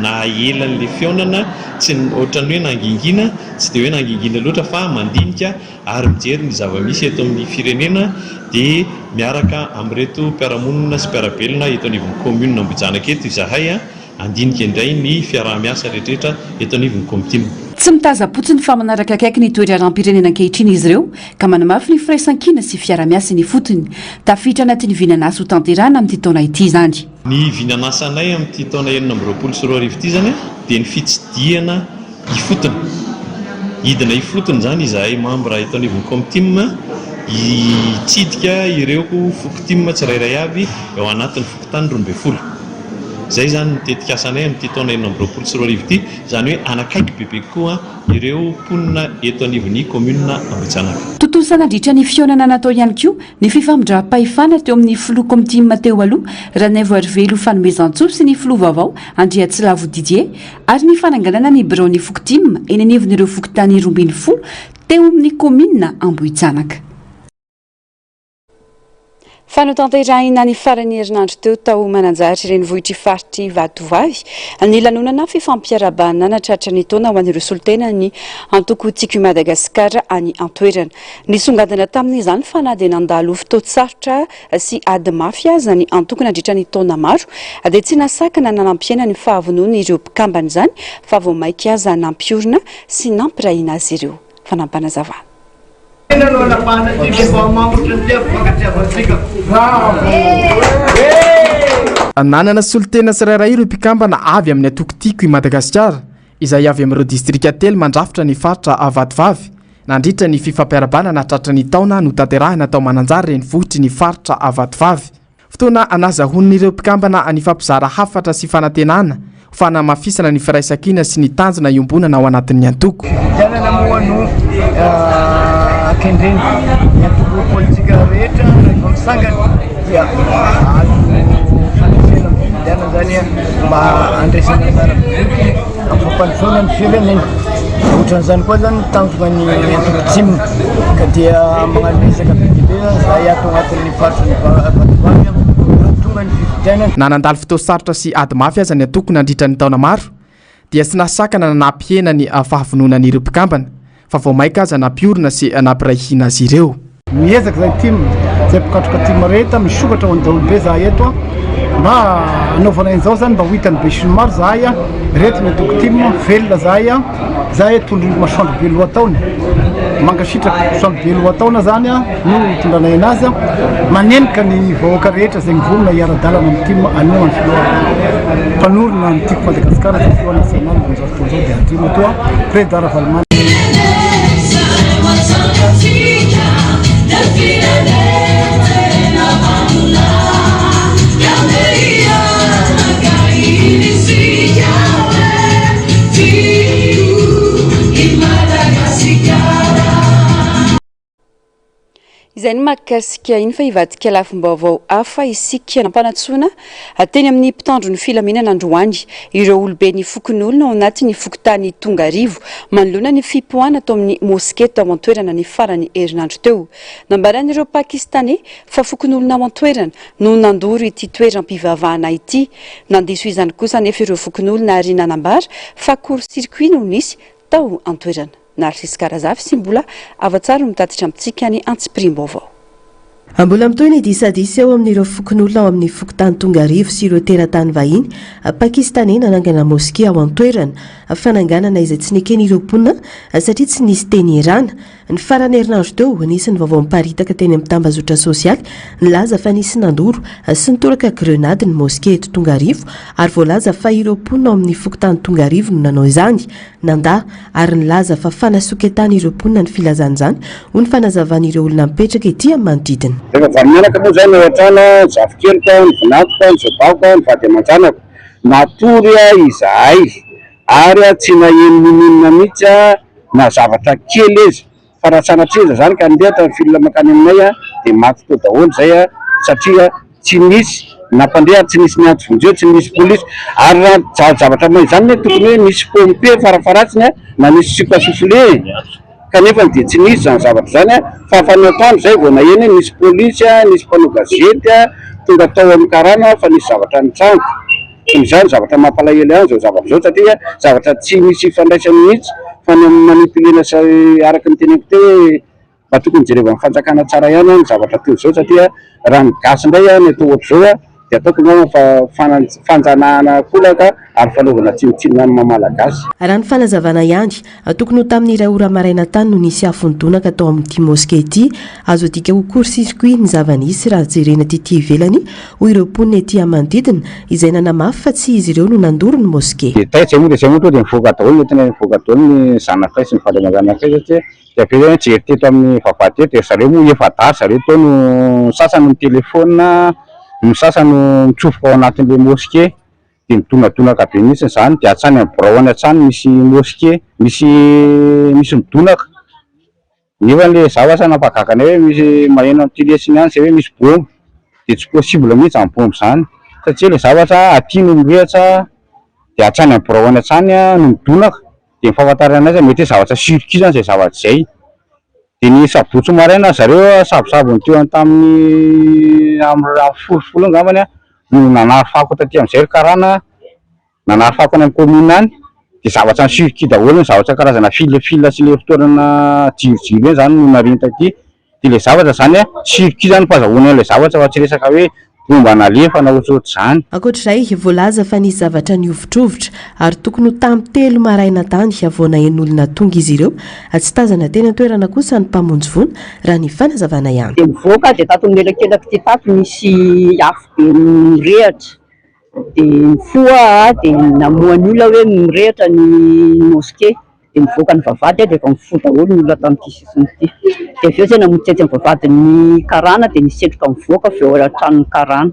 naha ela an'ilay fihaonana, tsy ohatran'ny hoe nangingina, tsy dia hoe nangingina loatra fa mandinika ary mijery ny zava-misy eto amin'ny firenena dia miaraka amin'ireto mpiara-monina sy mpiara-belona eto anivon'ny commune Ambohijanaka eto izahay. Handinika indray ny fiaraha-miasa rehetrarehetra eto anivon'ny Komtim. Tsy mitazam-potsiny fa manaraka akaiky ny toe-draharaham-pirenena ankehitriny izy ireo ka manamafy ny firaisankina sy fiarahamiasa eny ifotony. Tafiditra anatin'ny vinan'asa ho tanterahina amin'ity taona ity izany. Ny vinan'asanay amin'ity taona 2026 ity izany dia ny fitsidihana ifotony. Hidina ifotony izany izahay mambra eto anivon'ny Komtim hitsidika ireo fokotim tsirairay avy ao anatin'ny fokontany 12. Izay izany ny tetikasanay amin'ity taona 2026 ity, izany hoe hanakaiky bebe kokoa ireo mponina eto anivon'ny kaominina Ambohijanaka. Tontosa nandritra ny fihaonana natao ihany koa ny fifamindram-pahefana teo amin'ny filoha Komtim teo aloha, Ranaivoarivelo Fanomezantsoa sy ny filoha vaovao, Andriatsilavo Didier, ary ny fananganana ny biraon'ny Fokotim eny anivon'ireo fokontany 12 teo amin'ny kaominina Ambohijanaka. Fa notanterahina ny faran'ny herinandro teo tao Mananjary, renivohitr'i faritr'i Vatovavy, ny lanonana fifampiarahabana nahatratra ny taona ho an'ireo solontenan'ny antoko Tiako i Madagasikara any an-toerana. Nisongadina tamin'izany fa na dia nandalo fotoan-tsarotra sy ady mafy aza ny antoko nandritra ny taona maro dia tsy nasakana na nampihena ny fahavonon'ireo mpikambana izany fa vao mainka aza nampiorina sy nampirahina azy ireo. Fanampinazavana. Nanana solontena tsirairay ireo mpikambana avy amin'ny antoko Tiako i Madagasikara, izay avy amin'ireo distrika telo mandrafitra ny faritra Vatovavy, nandritra ny fifampiarahabana nahatratra ny taona notanterahina tao Mananjary renivohitry ny faritra Vatovavy. Fotoana nazahoan'ireo mpikambana nifampizara hafatra sy fanantenana ho fanamafisana ny firaisankina sy ny tanjona iombonana ao anatin'ny antoko. Fifidianana moa no kendrena ny antoko politika rehetra rehefa misangana dia azo fandresena amin'ny fifidianana zany mba handraisana anjara biriky amin'ny fampandrosoana ny firenena. Ohatran'izany koa zany ny tanjona ny antoko tim ka dia magnano ezaka be dia be zany zahay ato anatin'ny faritry ny Vatovavy raha tonga ny fifidianana. Na nandalo fotoan-tsarotra sy ady mafy aza ny antoko nandritra ny taona maro dia tsy nahasakana na nampihena ny fahavononan'ireo mpikambana fa vao mainka aza nampiorina sy nampiray hina azy ireo. Miezaka izay tim, izay mpikatroka tim rehetra, misokatra ho an'ny daholobe izahay eto an, mba hanaovana an'izao izany mba ho hitan'ny besinimaro izahay an, ireto ny antoko tim, velona izahay an, izahay tondroin'ny masoandro be lohataona, mankasitraka masoandro be lohataona izany an no hitondranay anazy an, manenika ny vahoaka rehetra izay mivonona hiara-dalana amin'ny tim hanohana ny filoha mpanorina ny Tiako Madagasikara izay filoha nasionaly amin'izao fotoana izao dia Andriamatoa Président Ravalomanana. Izay no mahakasika iny fa hivadika lafim-baovao hafa isika. Nampanantsoina teny amin'ny mpitandro ny filaminana androany ireo oloben'ny fokonolona ao anatin'ny fokontany Tongarivo manoloana ny fipoahana tao amin'ny moske tao an-toerana ny faran'ny herinandro teo. Nambaran'ireo Pakistaney fa fokonolona ao an-toerana no nandoro ity toeram-pivavahana ity. Nandiso izany kosa anefa ireo fokonolona ary nanambara fa court-circuit no nisy tao an-toerana. Narcisque Razafy sy Mbola Havatsara no mitatitra amintsika ny antsipiriam-baovao. Mbola mitohy ny disadisa eo amin'ireo fokonolona ao amin'ny fokontany Tongarivo sy ireo teratany vahiny Pakistaney nanangana moske ao an-toerana. Fananganana izay tsy neken'ireo mponina satria tsy nisy teny ierana. Ny faran'ny herinandro teo, nisy ny vaovao miparitaka teny amin'ny tambazotra sosialy nilaza fa nisy nandoro sy nitoraka grenady ny moske eto Tongarivo ary voalaza fa ireo mponina ao amin'ny fokontany Tongarivo no nanao izany. Nandà ary nilaza fa fanasoketana ireo mponina ny filazana izany, hoy ny fanazavan'ireo olona mipetraka ety amin'ny manodidina. Rehefa valo-menaka moa izay no ao an-trano, ny zafikeliko, ny vinantoko, ny zobako, ny vady aman-janako. Natory izahay ary tsy naheno n'inon'inona mihitsy na zavatra kely aza. Fa raha sanatria aza izany ka nirehitra ny fil mankany aminay dia maty teo daholo izay satria tsy nisy nampandre ary tsy nisy niantso vonjeo, tsy nisy polisy. Ary raha zavatra may izany anie tokony hoe nisy pompier farafaharatsiny na nisy suc à souffler e! Kanefa dia tsy nisy izany zavatra izany fa fa ny atoandro izay vao naheno hoe nisy polisy, nisy mpanao gazety tonga tao amin'ny karana fa nisy zavatra nitranga. Toy izany zavatra mampalahelo ihany izao zavatra izao satria zavatra tsy misy ifandraisany mihitsy fa ny manipulena sy araka ny teneniko teo hoe mba tokony jerevan'ny fanjakana tsara ihany ny zavatra toy izao satria raha ny gasy indray ny atao ohatr'izao dia ataoko angamba fa fanjanahana kolaka ary fanaovana tsinontsinona ny maha malagasy. Raha ny fanazavana ihany, Tokony ho tamin'ny iray ora maraina tany no nisy afo nidonaka tao amin'ity moske ity. Azo adika ho court-circuit ny zava-nisy raha jerena tety ivelany, hoy ireo mponina ety amin'ny manodidina, izay nanamafy fa tsy izy ireo no nandoro ny moske. Dia taitra izay moa dia izay moa tonga dia nivoaka daholo nentinay nivoaka daholo ny zanakay sy ny vady aman-janakay satria dia avy eo izay nijery teto amin'ny vavahady teto dia ry zareo moa efa-dahy ry zareo teo no ny sasany mitelefaonina, ny sasany mitsofoka ao anatin'ilay moske. dia midonadonaka be mihitsy izany, dia hatrany amin'ny birao any hatrany misy mosquée, misy misy midonaka, nefa le zavatra nampahagaga anay hoe misy maheno an'ity lesona ihany zay hoe misy bomba, dia tsy possible mihitsy izany bomba izany, satria le zavatra aty no mirehitra dia hatrany amin'ny birao any hatrany no midonaka, dia ny fahafantarana azy mety hoe zavatra circuit zany izay zavatra izay, dia ny sabotsy maraina zareo sabosabony teo tamin'ny amin'ny folofolo eo angambany an, no nanary fako taty amin'izay ry karana, nanary fako any amin'ny commune any, dia zavatra ny circuit daholo ny zavatra karazana fil fil sy le fitoerana jirojiro ireny zany no nariany taty, dia le zavatra zany an, circuit zany fahazahoana an'ilay zavatra fa tsy resaka hoe bomba nalefa na ohatrohatr'izany. Ankoatr'izay, voalaza fa nisy zavatra nihovitrovitra ary tokony ho tamin'ny telo maraina tany vao naheno olona tonga izy ireo. Tsy tazana teny an-toerana kosa ny mpamonjy voina, raha ny fanazavana ihany. Dia nivoaka dia tato amin'ny elakelak'ity tato nisy afo be mirehatra dia nifoha aho dia namoha ny olona hoe mirehatra ny mosquée dia nivoaka ny vavahady aho dia efa mifoha daholo ny olona tamin'ity sisiny ity dia avy eo izay namonjy tetsy amin'ny vavahadin'ny karana dia nisy setroka mivoaka avy eo an-tranon'ny karana.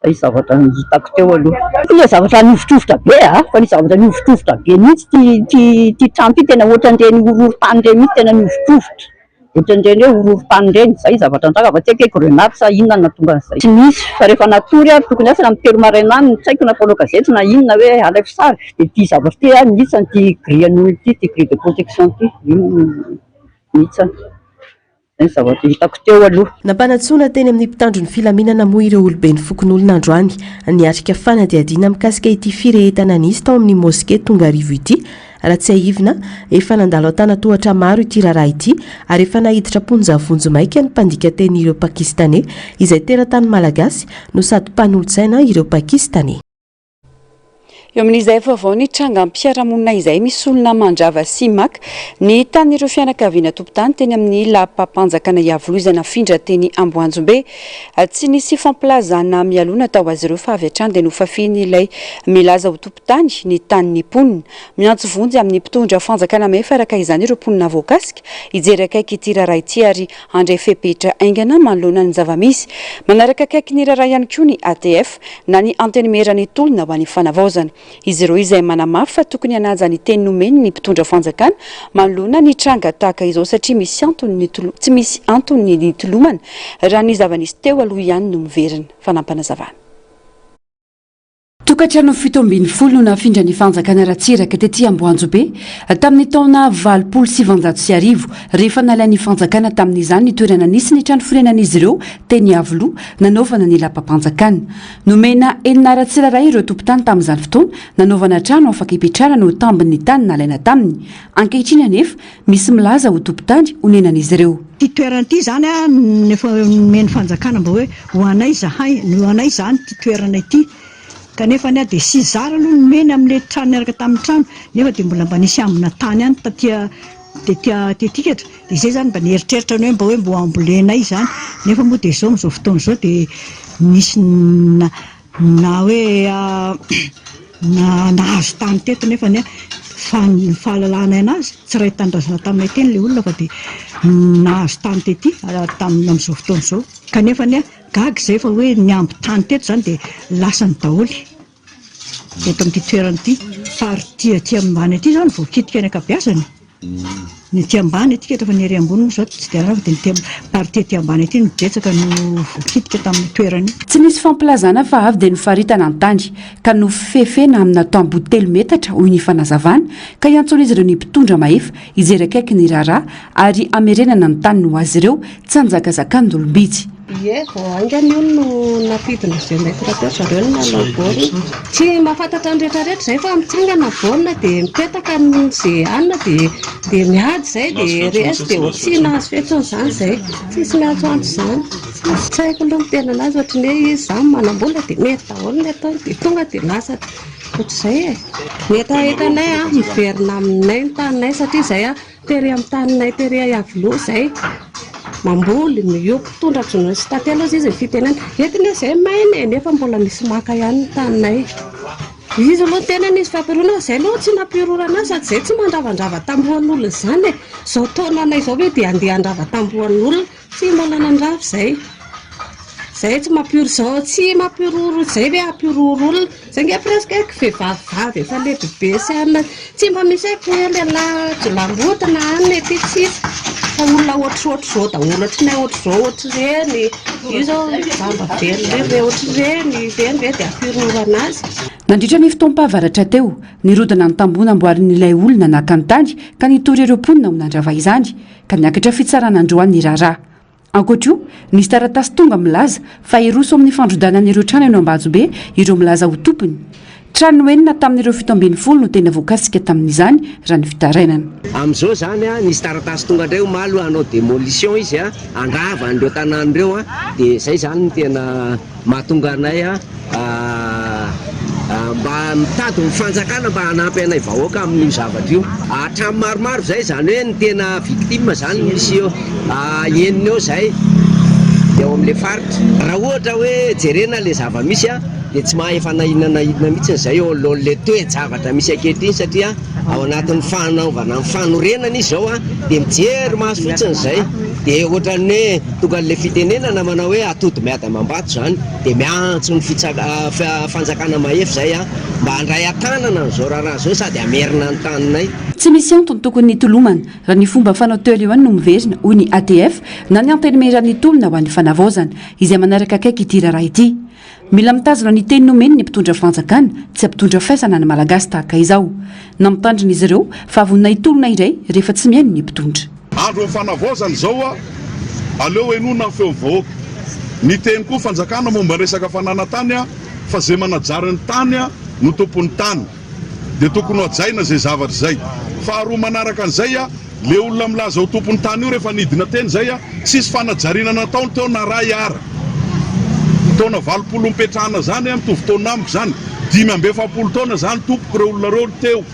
Zay ny zavatra hitako teo aloha. Ilay zavatra nihovitrovitra be a, fa nisy zavatra nihovitrovitra be mihitsy ity ity ity trano ity, tena ohatran'ireny horohorontany ireny mihitsy, tena nihovitrovitra, ohatran'ireny hoe horohorontany ireny, zay zavatra nitranga fa tsy haiko hoe grenade sa inona no nahatonga an'izay. Tsy nisy fa rehefa natory aho tokony asa tamin'ny telo maraina any no tsy haiko na mpanao gazety na inona hoe alaivo sary dia ity zavatra ity a nihitsany ity grille an'olona ity, ity grille de protection ity, io no nihitsany. Izay ny zavatra hitako teo aloha. Nampanantsoina teny amin'ny mpitandro ny filaminana moa ireo oloben'ny fokonolona androany niatrika fanadihadiana mikasika ity firehetana nisy tao amin'ny moske Tongarivo ity. Raha tsiahivina, efa nandalo an-tanan-tohatra maro ity raharaha ity ary efa naiditra am-ponja vonjimaika ny mpandika teny ireo Pakistaney izay teratany malagasy no sady mpanolotsaina ireo Pakistaney. Eo amin'izay vaovao ny trangam-piarahamonina izay, misy olona mandrava sy maka ny tanin'ireo fianakaviana tompon-tany teny amin'ny lapam-panjakana Iavoloha izay nafindra teny Amboanjombe. Tsy nisy fampilazana mialoha natao azy ireo fa avy hatrany dia nofafian'ilay milaza ho tompon-tany ny tanin'ny mponina. Miantso vonjy amin'ny mpitondra fanjakana mefa araka izany ireo mponina voakasika hijery akaiky ity raharaha ity ary handray fepetra haingana manoloana ny zava-misy. Manaraka akaiky ny raharaha ihany koa ny ATF na ny Antenimieran'ny tolona ho an'ny fanavaozana. Izy ireo izay manamafy fa tokony hanaja ny teny nomeny ny mpitondra fanjakana manoloana ny tranga tahaka izao satria misy antony ny tsy misy antony ny nitolomana raha ny zava-nisy teo aloha ihany no miverina. Fanampinazavana. Tokantrano 17 no nafindran'ny fanjakana Ratsiraka tety Amboanjobe tamin'ny taona 1980 rehefa nalain'ny fanjakana tamin'izany ny toerana nisy ny trano fonenan'izy ireo teny Iavoloha nanaovana ny lapam-panjakana. Nomena enina ara tsirairay ireo tompon-tany tamin'izany fotoana nanaovana trano afaka hipetrahana no tambin'ny tany nalaina taminy. Ankehitriny anefa, misy milaza ho tompon-tany honenan'izy ireo. Ity toerana ity izany efa nomen'ny fanjakana mba hoe ho anay izahay, ho anay izany ity toerana ity. Kanefa anie dia sy zara aloha nomeny amin'ilay trano niaraka tamin'ny trano nefa dia mbola mba nisy ambina tany ihany taty tety Atikatra. Dia izay izany mba nieritreritra ny hoe mba hoe mba ho ambolenay izany. Nefa moa dia izao amin'izao fotoana izao dia nisy na na hoe na nahazo tany teto nefa anie fa ny fahalalanay anazy tsy iray tanindrazana taminay teny ilay olona fa dia nahazo tany tety tamin'ny amin'izao fotoana izao. Kanefa anie Gaga izay fa hoe ny ambin-tany teto izany dia lasany daholo eto amin'ity toerana ity. Fa ary ity aty ambany aty izany voakitika ny ankabeazany. Ny aty ambany aty fa ny ery ambony moa izao tsy dia rava dia ny aty partie aty ambany aty no betsaka no voakitika tamin'io toerana io. Tsy nisy fampilazana fa avy dia nofaritana ny tany ka nofefena amina tamboho telo metatra hoy ny fanazavana ka iantsoan'izy ireo ny mpitondra mahefa hijery akaiky ny raharaha ary hamerenana ny taniny ho azy ireo tsy hanjakazakan'olom-bitsy. Ie, vao haingana io no nampidina izay mètre teo zareo no nanao borne. Tsy mahafantatra ny rehetra rehetra izay fa mitsangana borne dia mipetaka amin'izay hanina dia dia miady izay dia resy dia ohatry tsy nahazo fetsiny izany izay. Tsisy miantsoantso izany. Tsisy. Tsy haiko aloha ny tena anazy ohatry ny hoe izy izany manam-bola dia mety daholo ny ataony dia tonga dia lasa ohatr'izay e. Ny hetahetanay an, miverina aminay ny taninay satria izay an Tery amin'ny taninay tery Iavoloha izay mamboly, miompy, mitondra jono sy tantely hozy izy ny fitenenana. Eto anie izay maina e, nefa mbola misy maka ihany ny taninay. Izy aloha ny tenany izy fampirona, izay aloha tsy nampihorohoro anazy sady izay tsy mandravandrava tambohan'olona izany e. Izao taonanay izao ve dia handeha handrava tambohan'olona. Tsy mbola nandrava izay. Izay tsy mampihoro izao tsy mampihorohoro izay ve hampihorohoro olona. Izay ange presque haiko vehivavy vavy efa lehibe sy anona. Tsy mba misy haiko hoe lehilahy jiolahimboto na anona ety tsisy. Fa olona ohatrohatr'izao daholo ohatranay ohatr'izao ohatr'ireny. Io izao jamba velona ireny ohatr'ireny. Ireny ve dia hampihorohoro an'azy. Nandritra ny fotoam-pahavaratra teo, nirodana ny tamboho namboarin'ilay olona naka ny tany ka nitory ireo mponina ho nandrava izany. ka niakatra fitsarana androany ny raharaha. Ankoatra io, nisy taratasy tonga milaza fa hiroso amin'ny fandrodanana ireo trano eny Ambajobe ireo milaza ho tompony. Trano enina tamin'ireo 17 no tena voakasika tamin'izany, raha ny fitarainana. Amin'izao izany, nisy taratasy tonga indray omaly hoe hanao démolition izy, handrava an'ireo tanàna ireo, dia izay izany no tena mahatonga anay mba mitady ny fanjakana mba hanampy anay vahoaka amin'io zavatra io. Hatramin'ny maromaro izay, izany hoe ny tena victime izany misy eo enina eo izay eo amin'ilay faritra. Raha ohatra hoe jerena ilay zava-misy dia tsy mahefa na inona na inona mihitsy izay eo anoloan'ilay toe-javatra misy ankehitriny satria ao anatin'ny fanaovana ny fanorenana izy izao dia mijery maso fotsiny izay dia ohatran'ny hoe tonga an'ilay fitenenana manao hoe atody miady amam-bato izany. Dia miantso ny fanjakana mahefa izay mba handray an-tanana an'izao raharaha izao sady hamerina ny taninay. Tsy misy antony tokony hitolomana raha ny fomba fanao teo aloha ihany no miverina, hoy ny ATF na ny Antenimieran'ny tolona ho an'ny fanavaozana, izay manaraka akaiky ity raharaha ity. Mila mitazona ny teny nomeny ny mpitondra fanjakana, tsy hampitondra faisana ny Malagasy tahaka izao. Nampitandrina izy ireo fa vonona hitolona indray rehefa tsy mihaino ny mpitondra. Andron'ny fanavaozana izao, aleo henoina ny feon'ny vahoaka. Niteny koa fanjakana momba ny resaka fananan-tany fa izay manajary ny tany no tompon'ny tany. Dia tokony ho hajaina izay zavatra izay. Faharoa manaraka an'izay, le olona milaza ho tompon'ny tany io rehefa nidina teny izay, tsisy fanajariana nataony teo na ray ara. Taona 80 nipetrahana izany, mitovy taona amiko izany, 45 taona izany tompoko ireo olona ireo teo.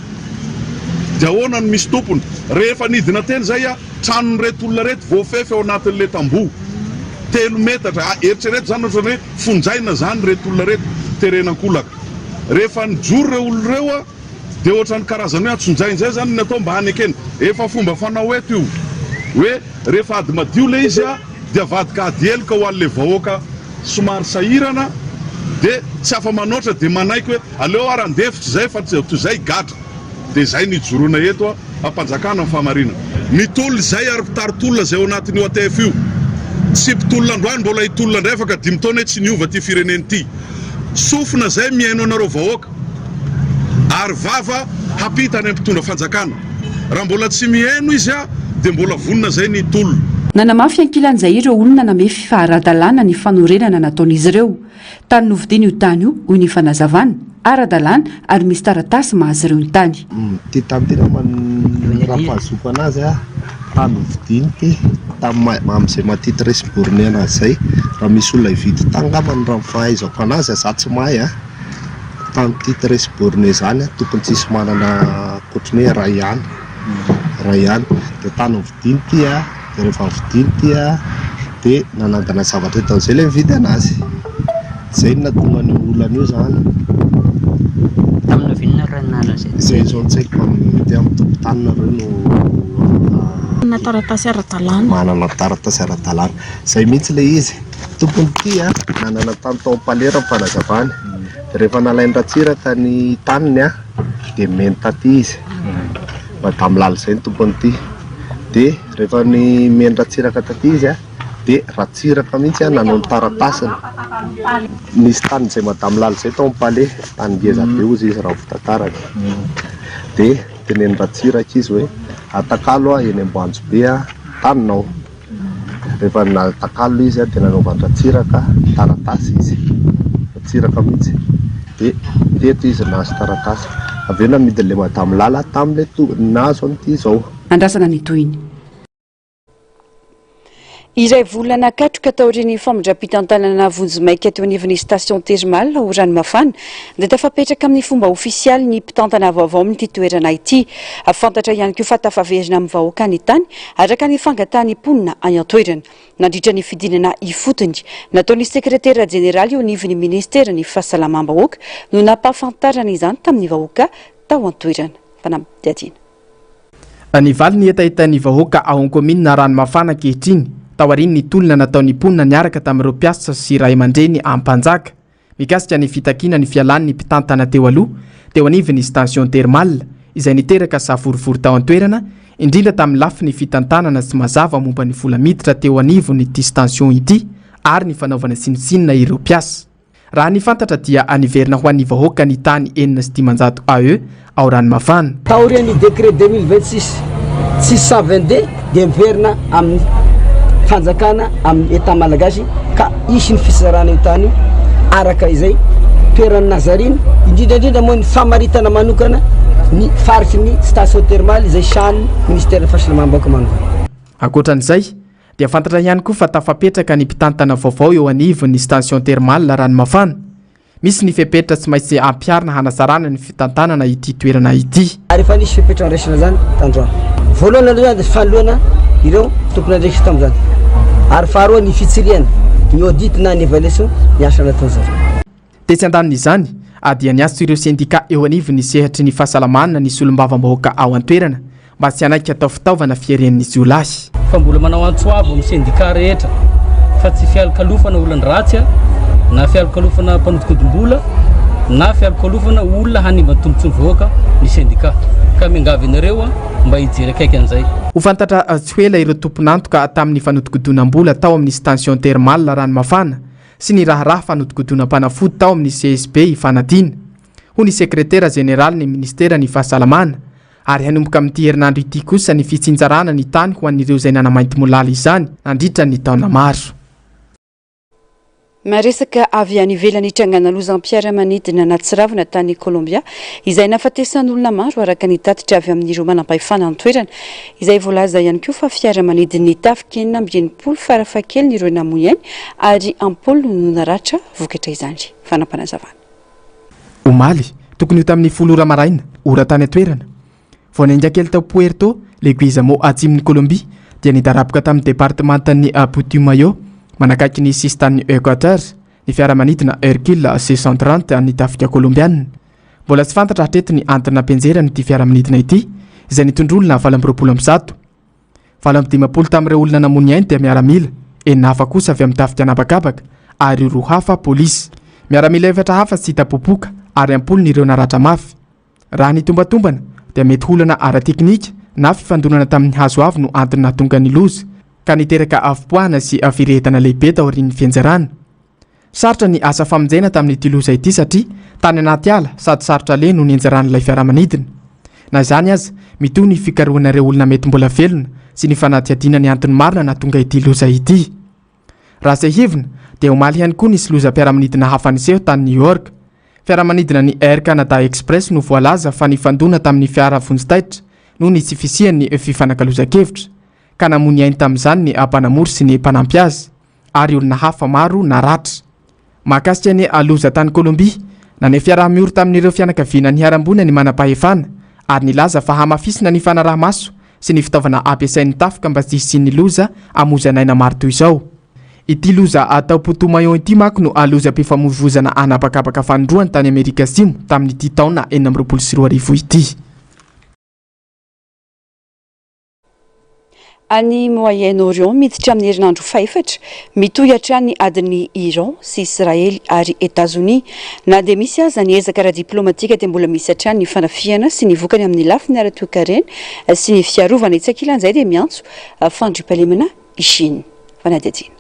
Dia ahoana no misy tompony? Rehefa nidina teny izay a, tranon'ireto olona ireto voafefy ao anatin'ilay tamboho. Telo metatra, a, eritrereto izany ohatran'ny hoe fonjaina izany ireto olona ireto, terena an-kolaka. Rehefa nijoro ireo olona ireo a, dia ohatran'ny karazan'ny hoe antsonjaina izay izany ny atao mba hanekena. Efa fomba fanao eto io, hoe rehefa ady madio ilay izy a, dia avadika ady heloka ho an'ilay vahoaka somary sahirana. Dia tsy afa-manoatra dia manaiky hoe aleo ary handefitra izay fa toy izay higadra. Dia izay no ijoroana eto hampanjakana ny fahamarinana. Mitolona izay ary mpitari-tolona izay ao anatin'io ATF io. Tsy mpitolona androany mbola hitolona indray afaka dimy taona hoe tsy niova ity firenena ity. Sofina izay mihaino anareo vahoaka ary vava hampita any amin'ny mpitondra fanjakana. Raha mbola tsy mihaino izy dia mbola vonona izay ny hitolona. Nanamafy ankilan'izay ireo olona namefy fa ara-dalàna ny fanorenana nataon'izy ireo. Tany novidiana io tany io, hoy ny fanazavana, ara-dalàna ary misy taratasy maha azy ireo ny tany. Ity tany ity angamba ny raha fahazoako anazy a, tany novidiana ity tamin'ny amin'izay maha titre sy borné anazy izay, raha misy olona hividy tany angamba ny raha ny fahaizako anazy, za tsy mahay a, tany titre sy borné izany a tokony tsisy manana ankoatry ny hoe iray ihany, iray ihany, dia tany novidiana ity a. Dia rehefa nividiany ity aho dia nanangana zavatra eto amin'izay ilay nividy anazy. Izay no nahatonga an'io olana io izany. Tamin'ny oviana nareo no nahalala izay? Izay izao no tsy haiko fa mety amin'ny tompon-tany nareo no afaka. Manana taratasy ara-dalàna. Manana taratasy ara-dalàna. Izay mihitsy ilay izy. Tompon'ity nanana tany tao Ampalera ny fanazavany. Dia rehefa nalain'i Ratsiraka ny taniny dia nomeny taty izy. Madame Lala izay no tompon'ity. Dia rehefa nomeny Ratsiraka taty izy dia Ratsiraka mihitsy nanao ny taratasiny. Nisy tany izay Madame Lala izay tao amin'ny palais, tany ngeza be hozy izy raha ny fitantarany. Dia tenenin'i Ratsiraka izy hoe atakalo aho eny Amboanjobe taninao. Rehefa natakalo izy dia nanaovan-dRatsiraka taratasy izy, Ratsiraka mihitsy, dia teto izy nahazo taratasy. Avy eo namidin'ilay Madame Lala tamin'ilay nahazo an'ity izao. Andrasana ny tohiny. Iray volana katroka taorian'ny famindram-pitantanana vonjimaika teo anivon'ny station thermale ao Ranomafana dia tafapetraka amin'ny fomba ofisialy ny mpitantana vaovao amin'ity toerana ity. Fantatra ihany koa fa tafaverina amin'ny vahoaka ny tany araka ny fangatahan'ny mponina any an-toerana. Nandritra ny fidinana ifotony nataon'ny sekretera jeneraly eo anivon'ny minisiteran'ny fahasalamam-bahoaka no nampahafantarana izany tamin'ny vahoaka tao an-toerana. Fanadihadiana. Nivaly ny hetahetan'ny vahoaka ao amin'ny kaominina Ranomafana ankehitriny, taorian'ny tolona nataon'ny mponina niaraka tamin'ireo mpiasa sy ray aman-dreny Ampanjaka. Mikasika ny fitakiana ny fialan'ny mpitantana teo aloha teo anivon'ny station thermale izay niteraka savorovoro tao an-toerana, indrindra tamin'ny lafiny fitantanana tsy mazava momba ny vola miditra teo anivon'ity station ity ary ny fanaovana tsinontsinona ireo mpiasa. Raha ny fantatra dia niverina ho an'ny vahoaka ny tany 506 AE ao Ranomafana. Taorian'ny décret 2026 622 dia miverina amin'ny fanjakana amin'ny Etat malagasy ka hisy ny fitsarana io tany io araka izay toeran'ny Nazarine, indrindra indrindra moa ny famaritana manokana ny faritry ny station thermale izay sahanin'ny ministeran'ny fahasalamam-bahoaka manokana. Ankoatra an'izay dia fantatra ihany koa fa tafapetraka ny mpitantana vaovao eo anivon'ny station thermale Ranomafana. Misy ny fepetra tsy maintsy ampiharina hanatsarana ny fitantanana ity toerana ity. Ary efa nisy fepetra niraisana izany tandroany. Voalohany aloha dia fanoloana ireo tompon'andraikitra tamin'izany. Ary faharoa ny fitsirihana, ny audit na ny évaluation ny asa nataon'zareo. Tetsy andanin'izany, dia niantso ireo sendikà eo anivon'ny sehatry ny fahasalamana ny solombavambahoaka ao an-toerana mba tsy hanaiky hatao fitaovana fieren'ny jiolahy. Fa mbola manao antso avo amin'ny sendikà rehetra fa tsy fialokalofana olon-dratsy na fialokalofana mpanodinkodim-bola na fialokalofana olona hanimba ny tombontsoan'ny vahoaka ny sendikà ka miangavy anareo mba hijery akaiky an'izay. Ho fantatra tsy ho ela ireo tompon'antoka tamin'ny fanodikodinam-bola tao amin'ny station thermale Ranomafana sy ny raharaha fanodikodinam-panafody tao amin'ny CSB Ifanadiana, hoy ny sekretera jeneralin'ny minisiteran'ny fahasalamana, ary hanomboka amin'ity herinandro ity kosa ny fitsinjarana ny tany ho an'ireo izay nanamaintimolaly izany nandritra ny taona maro. Maresaka avy any ivelany trangana lozam-piaramanidina nahatsiravina tany Kolombia izay nahafatesan'olona maro araka ny tatitra avy amin'ireo manampahefana an-toerana izay voalaza ihany koa fa fiaramanidin'ny tafika 66 farafahakeliny ireo namoy ainy ary am-polony no naratra vokatra izany. Fanapanazavana. Omaly, tokony ho tamin'ny folo ora maraina, ora tany an-toerana, vao niainga kely tao Puerto Leguizamo atsimon'i Kolombia dia nidaraboka tamin'ny departemantan'i Putumayo, manakaiky ny sisintanin'i Equateur, ny fiaramanidina Hercule C-130 an'ny tafika Kolombiana. Mbola tsy fantatra hatreto ny antony nampianjerana ity fiaramanidina ity, izay nitondra olona 128. 58 tamin'ireo olona namoy ny ainy dia miaramila, enina hafa kosa avy amin'ny tafika an'habakabaka ary roa hafa polisy. Miaramila efatra hafa tsy hita popoka ary am-polony ireo naratra mafy. Raha ny tombatombana dia mety ho olana ara-teknika na fifandonana tamin'ny hazo avo no antony nahatonga ny loza ka niteraka fipoahana sy firehetana lehibe taorian'ny fianjerana. Sarotra ny asa famonjena tamin'ity loza ity satria tany anaty ala sady sarotra aleha no nianjeran'ilay fiaramanidina. Na izany aza, mitohy ny fikarohana ireo olona mety mbola velona sy ny fanadihadiana ny antony marina nahatonga ity loza ity. Raha tsiahivina dia omaly ihany koa nisy lozam-piaramanidina hafa niseho tany New York. Fiaramanidina ny Air Canada Express no voalaza fa nifandona tamin'ny fiara vonjy taitra noho ny tsy fisian'ny fifanakalozan-kevitra, ka namoy ny ainy tamin'izany ny mpanamory sy ny mpanampy azy, ary olona hafa maro naratra. Mahakasika ny loza tany Kolombia, naneho fiaraha-miory tamin'ireo fianakaviana niharam-boina ny manam-pahefana ary nilaza fa hamafisina ny fanaraha-maso sy ny fitaovana ampiasain'ny tafika mba tsy hisian'ny loza hamoizan'aina maro toy izao. Ity loza atao Putumayo ity manko no lozam-pifamoivoizana an'habakabaka fanindroany tany Amerika Atsimo tamin'ity taona 2026 ity. Any Moyen-Orient, miditra amin'ny herinandro fahefatra, mitohy hatrany ny adin'i Iran sy Israely ary Etazonia. Na dia misy aza ny ezaka ara-diplaomatika dia mbola misy hatrany ny fanafihana sy ny vokany amin'ny lafiny ara-toekarena sy ny fiarovana. Etsy ankilan'izay dia miantso fandriampahalemana i Chine. Fanadihadiana.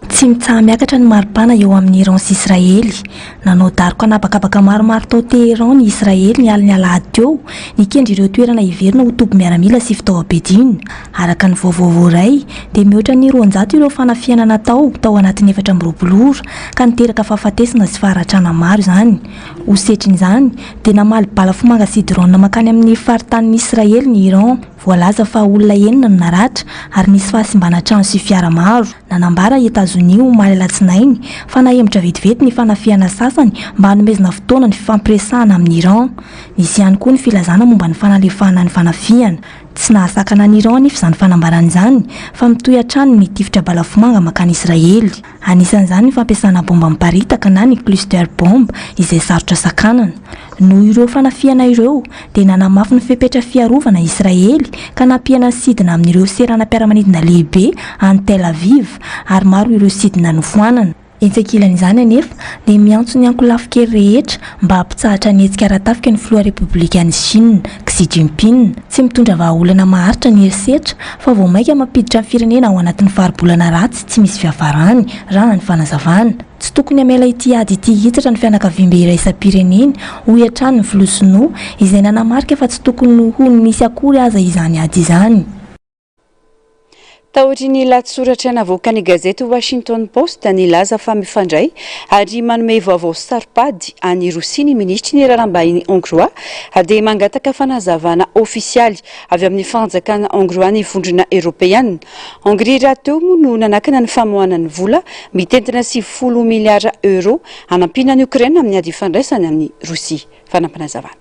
Tsy mitsaha-miakatra ny maripana eo amin'i Iran sy Israely. Nanao daroka an'habakabaka maromaro tao Téhéran ny Israely ny alin'ny alahady teo, nikendry ireo toerana heverina ho toby miaramila sy fitaovam-piadiana. Araka ny vaovao voaray, dia mihoatra ny 200 ireo fanafihana natao tao anatin'ny 24 ora, ka niteraka fahafatesana sy faharatrana maro izany. Ho setrin'izany, dia namaly balafomanga sy drone mankany amin'ny faritanin'i Israely ny Iran. Voalaza fa olona enina no naratra ary nisy fahasimbana trano sy fiara maro. Nanambara i Etazonia omaly alatsinainy fa nahemotra vetivety ny fanafihana sasany mba hanomezana fotoana ny fifampiresahana amin'i Iran. Nisy ihany koa ny filazana momba ny fanalefahana ny fanafihana. Tsy nahasakana an'i Iran anefa izany fanambarana izany fa mitohy hatrany ny tifitra balafomanga mankany Israely. Anisan'izany ny fampiasana baomba miparitaka na ny cluster bomb izay sarotra sakanana. Noho ireo fanafihana ireo dia nanamafy ny fepetra fiarovana i Israely ka nampihena ny sidina amin'ireo seranam-piaramanidina lehibe any Tel Aviv ary maro ireo sidina nofoanana. Etsy ankilan'izany anefa dia miantso ny ankolafin-kery rehetra mba hampitsahatra ny hetsika ara-tafika ny filoha Repoblikan'i Shina, Xi Jinping. Tsy mitondra vahaolana maharitra ny herisetra fa vao mainka mampiditra ny firenena ao anatin'ny faribolana ratsy tsy misy fiafarany, raha ny fanazavana. Tsy tokony hamela ity ady ity hitsatra ny fianakaviambe iraisam-pirenena, hoy hatrany ny filoha sinoa, izay nanamarika fa tsy tokony ho nisy akory aza izany ady izany. Taorian'ny lahatsoratra navoakan'ny gazety Washington Post nilaza fa mifandray ary manome vaovao saro-pady an'i Rosia ny minisitry ny raharaham-bahiny Hongroà dia mangataka fanazavana ofisialy avy amin'ny fanjakana Hongroà ny Vondrona Eoropeana. Hongria rahateo moa no nanakana ny famoahana ny vola mitentina 90 miliara euro hanampiana an'i Okraina amin'ny ady ifandraisany amin'i Rosia. Fanampinazavana.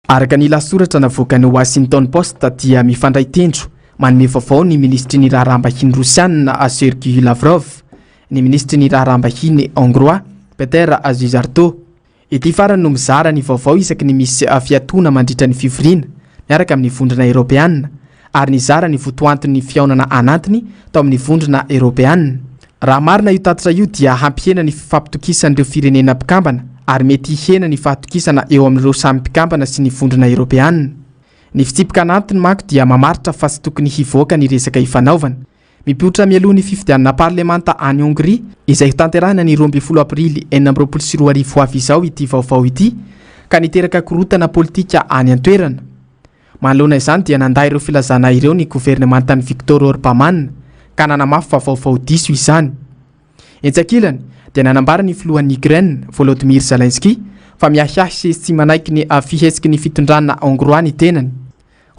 Araka ny lahatsoratra navoakan'ny Washington Post dia mifandray tendro manome vaovao ny minisitry ny raharaham-bahiny Rosiana Sergei Lavrov, ny minisitry ny raharaham-bahiny Hongroà Peter Szijjarto. Ity farany no mizara ny vaovao isaky ny misy fiatoana mandritra ny fivoriana miaraka amin'ny Vondrona Eoropeana ary nizara ny votoanton'ny fihaonana anatiny tao amin'ny Vondrona Eoropeana. Raha marina io tatitra io dia hampihena ny fifampitokisan'ireo firenena mpikambana ary mety hihena ny fahatokisana eo amin'ireo samy mpikambana sy ny Vondrona Eoropeana. Ny fitsipika anatiny manko dia mamaritra fa tsy tokony hivoaka ny resaka ifanaovana. Mipoitra mialoha ny fifidianana parlemanta any Hongria izay hotanterahina ny 12 aprily 2026 ho avy izao ity vaovao ity ka niteraka korontana politika any an-toerana. Manoloana izany dia nandà ireo filazana ireo ny governemantan'i Viktor Orbán ka nanamafy fa vaovao diso izany. Etsy ankilany dia nanambara ny filohan'i Ukraine, Volodymyr Zelensky, fa miahiahy sy tsy manaiky ny fihetsiky ny fitondrana Hongroà ny tenany.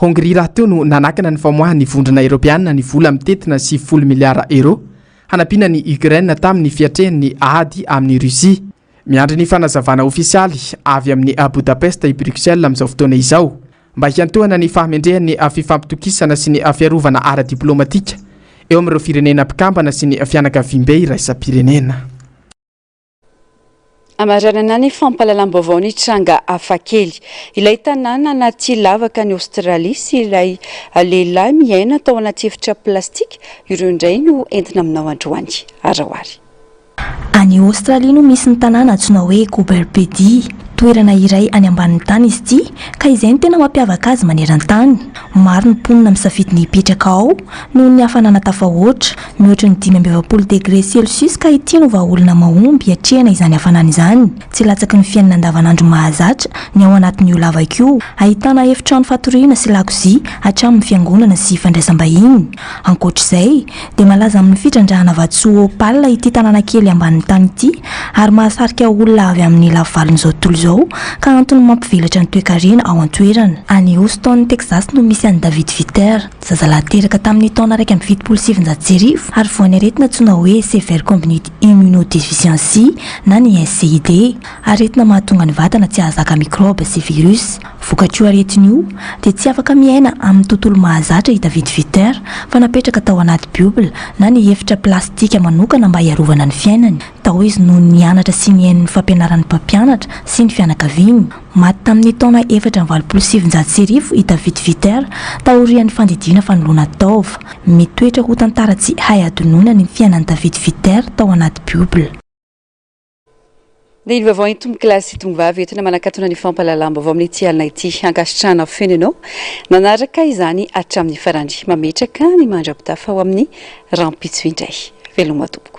Hongria rahateo no nanakana ny famoahan'ny Vondrona Eoropeana ny vola mitentina 90 miliara euro hanampiana an'i Ukraine tamin'ny fiatrehany ny ady amin'i Russie. Miandry ny fanazavana ofisialy avy amin'i Budapest i Bruxelles amin'izao fotoana izao, mba hiantohana ny fahamendrehan'ny fifampitokisana sy ny fiarovana ara-diplaomatika eo amin'ireo firenena mpikambana sy ny fianakaviambe iraisam-pirenena. Amaranana ny fampahalalam-baovao ny tranga hafakely. Ilay tanàna anaty lavaka any Aostralia sy ilay lehilahy miaina tao anaty efitra plastika, ireo indray no entina aminao androany. Araho ary. Any Aostralia no misy ny tanàna antsoina hoe Coober Pedy. Toerana iray any ambanin'ny tany izy ity ka izay no tena mampiavaka azy maneran-tany. Maro ny mponina misafidy ny hipetraka ao noho ny hafanana tafahoatra, mihoatra ny 45 degre celsius ka ity no vahaolana mahomby hiatrehana izany hafanana izany. Tsy latsaky ny fiainana andavanandro mahazatra ny ao anatin'io lavaka io, ahitana efitrano fatoriana sy lakozia hatramin'ny fiangonana sy fandraisam-bahiny. Ankoatra izay, dia malaza amin'ny fitrandrahana vatosoa opale ity tanàna kely ambanin'ny tany ity ary mahasarika olona avy amin'ny lafivalon'izao tontolo izao ka antony mampivelatra ny toekarena ao an-toerana. Any Houston, Texas no misy an'i David Vitter, zazalahy teraka tamin'ny taona 1971 ary voan'ny aretina antsoina hoe Severe Combined Immunodeficiency na ny SCID, aretina mahatonga ny vatana tsy hahazaka mikraoba sy virus. Vokatr'io aretina io dia tsy afaka miaina amin'ny tontolo mahazatra i David Vitter fa napetraka tao anaty bubble na ny efitra plastika manokana mba hiarovana ny fiainany. Tao izy no nianatra sy nihaino ny fampianaran'ny mpampianatra sy ny fianakaviany. Maty tamin'ny taona 1984 i David Vitter taorian'ny fandidiana fanoloana taova. Mitoetra ho tantara tsy hay hadinoina ny fiainan'i David Vitter tao anaty bubble. Ny vaovao entomokilasy tongovavy entina manakatona ny fampahalalam-baovao amin'ity alina ity. Ankasitrahana feno ianao nanaraka izany hatramin'ny farany. Mametraka ny mandra-pitafa ho amin'ny rahampitso indray. Veloma tompoko.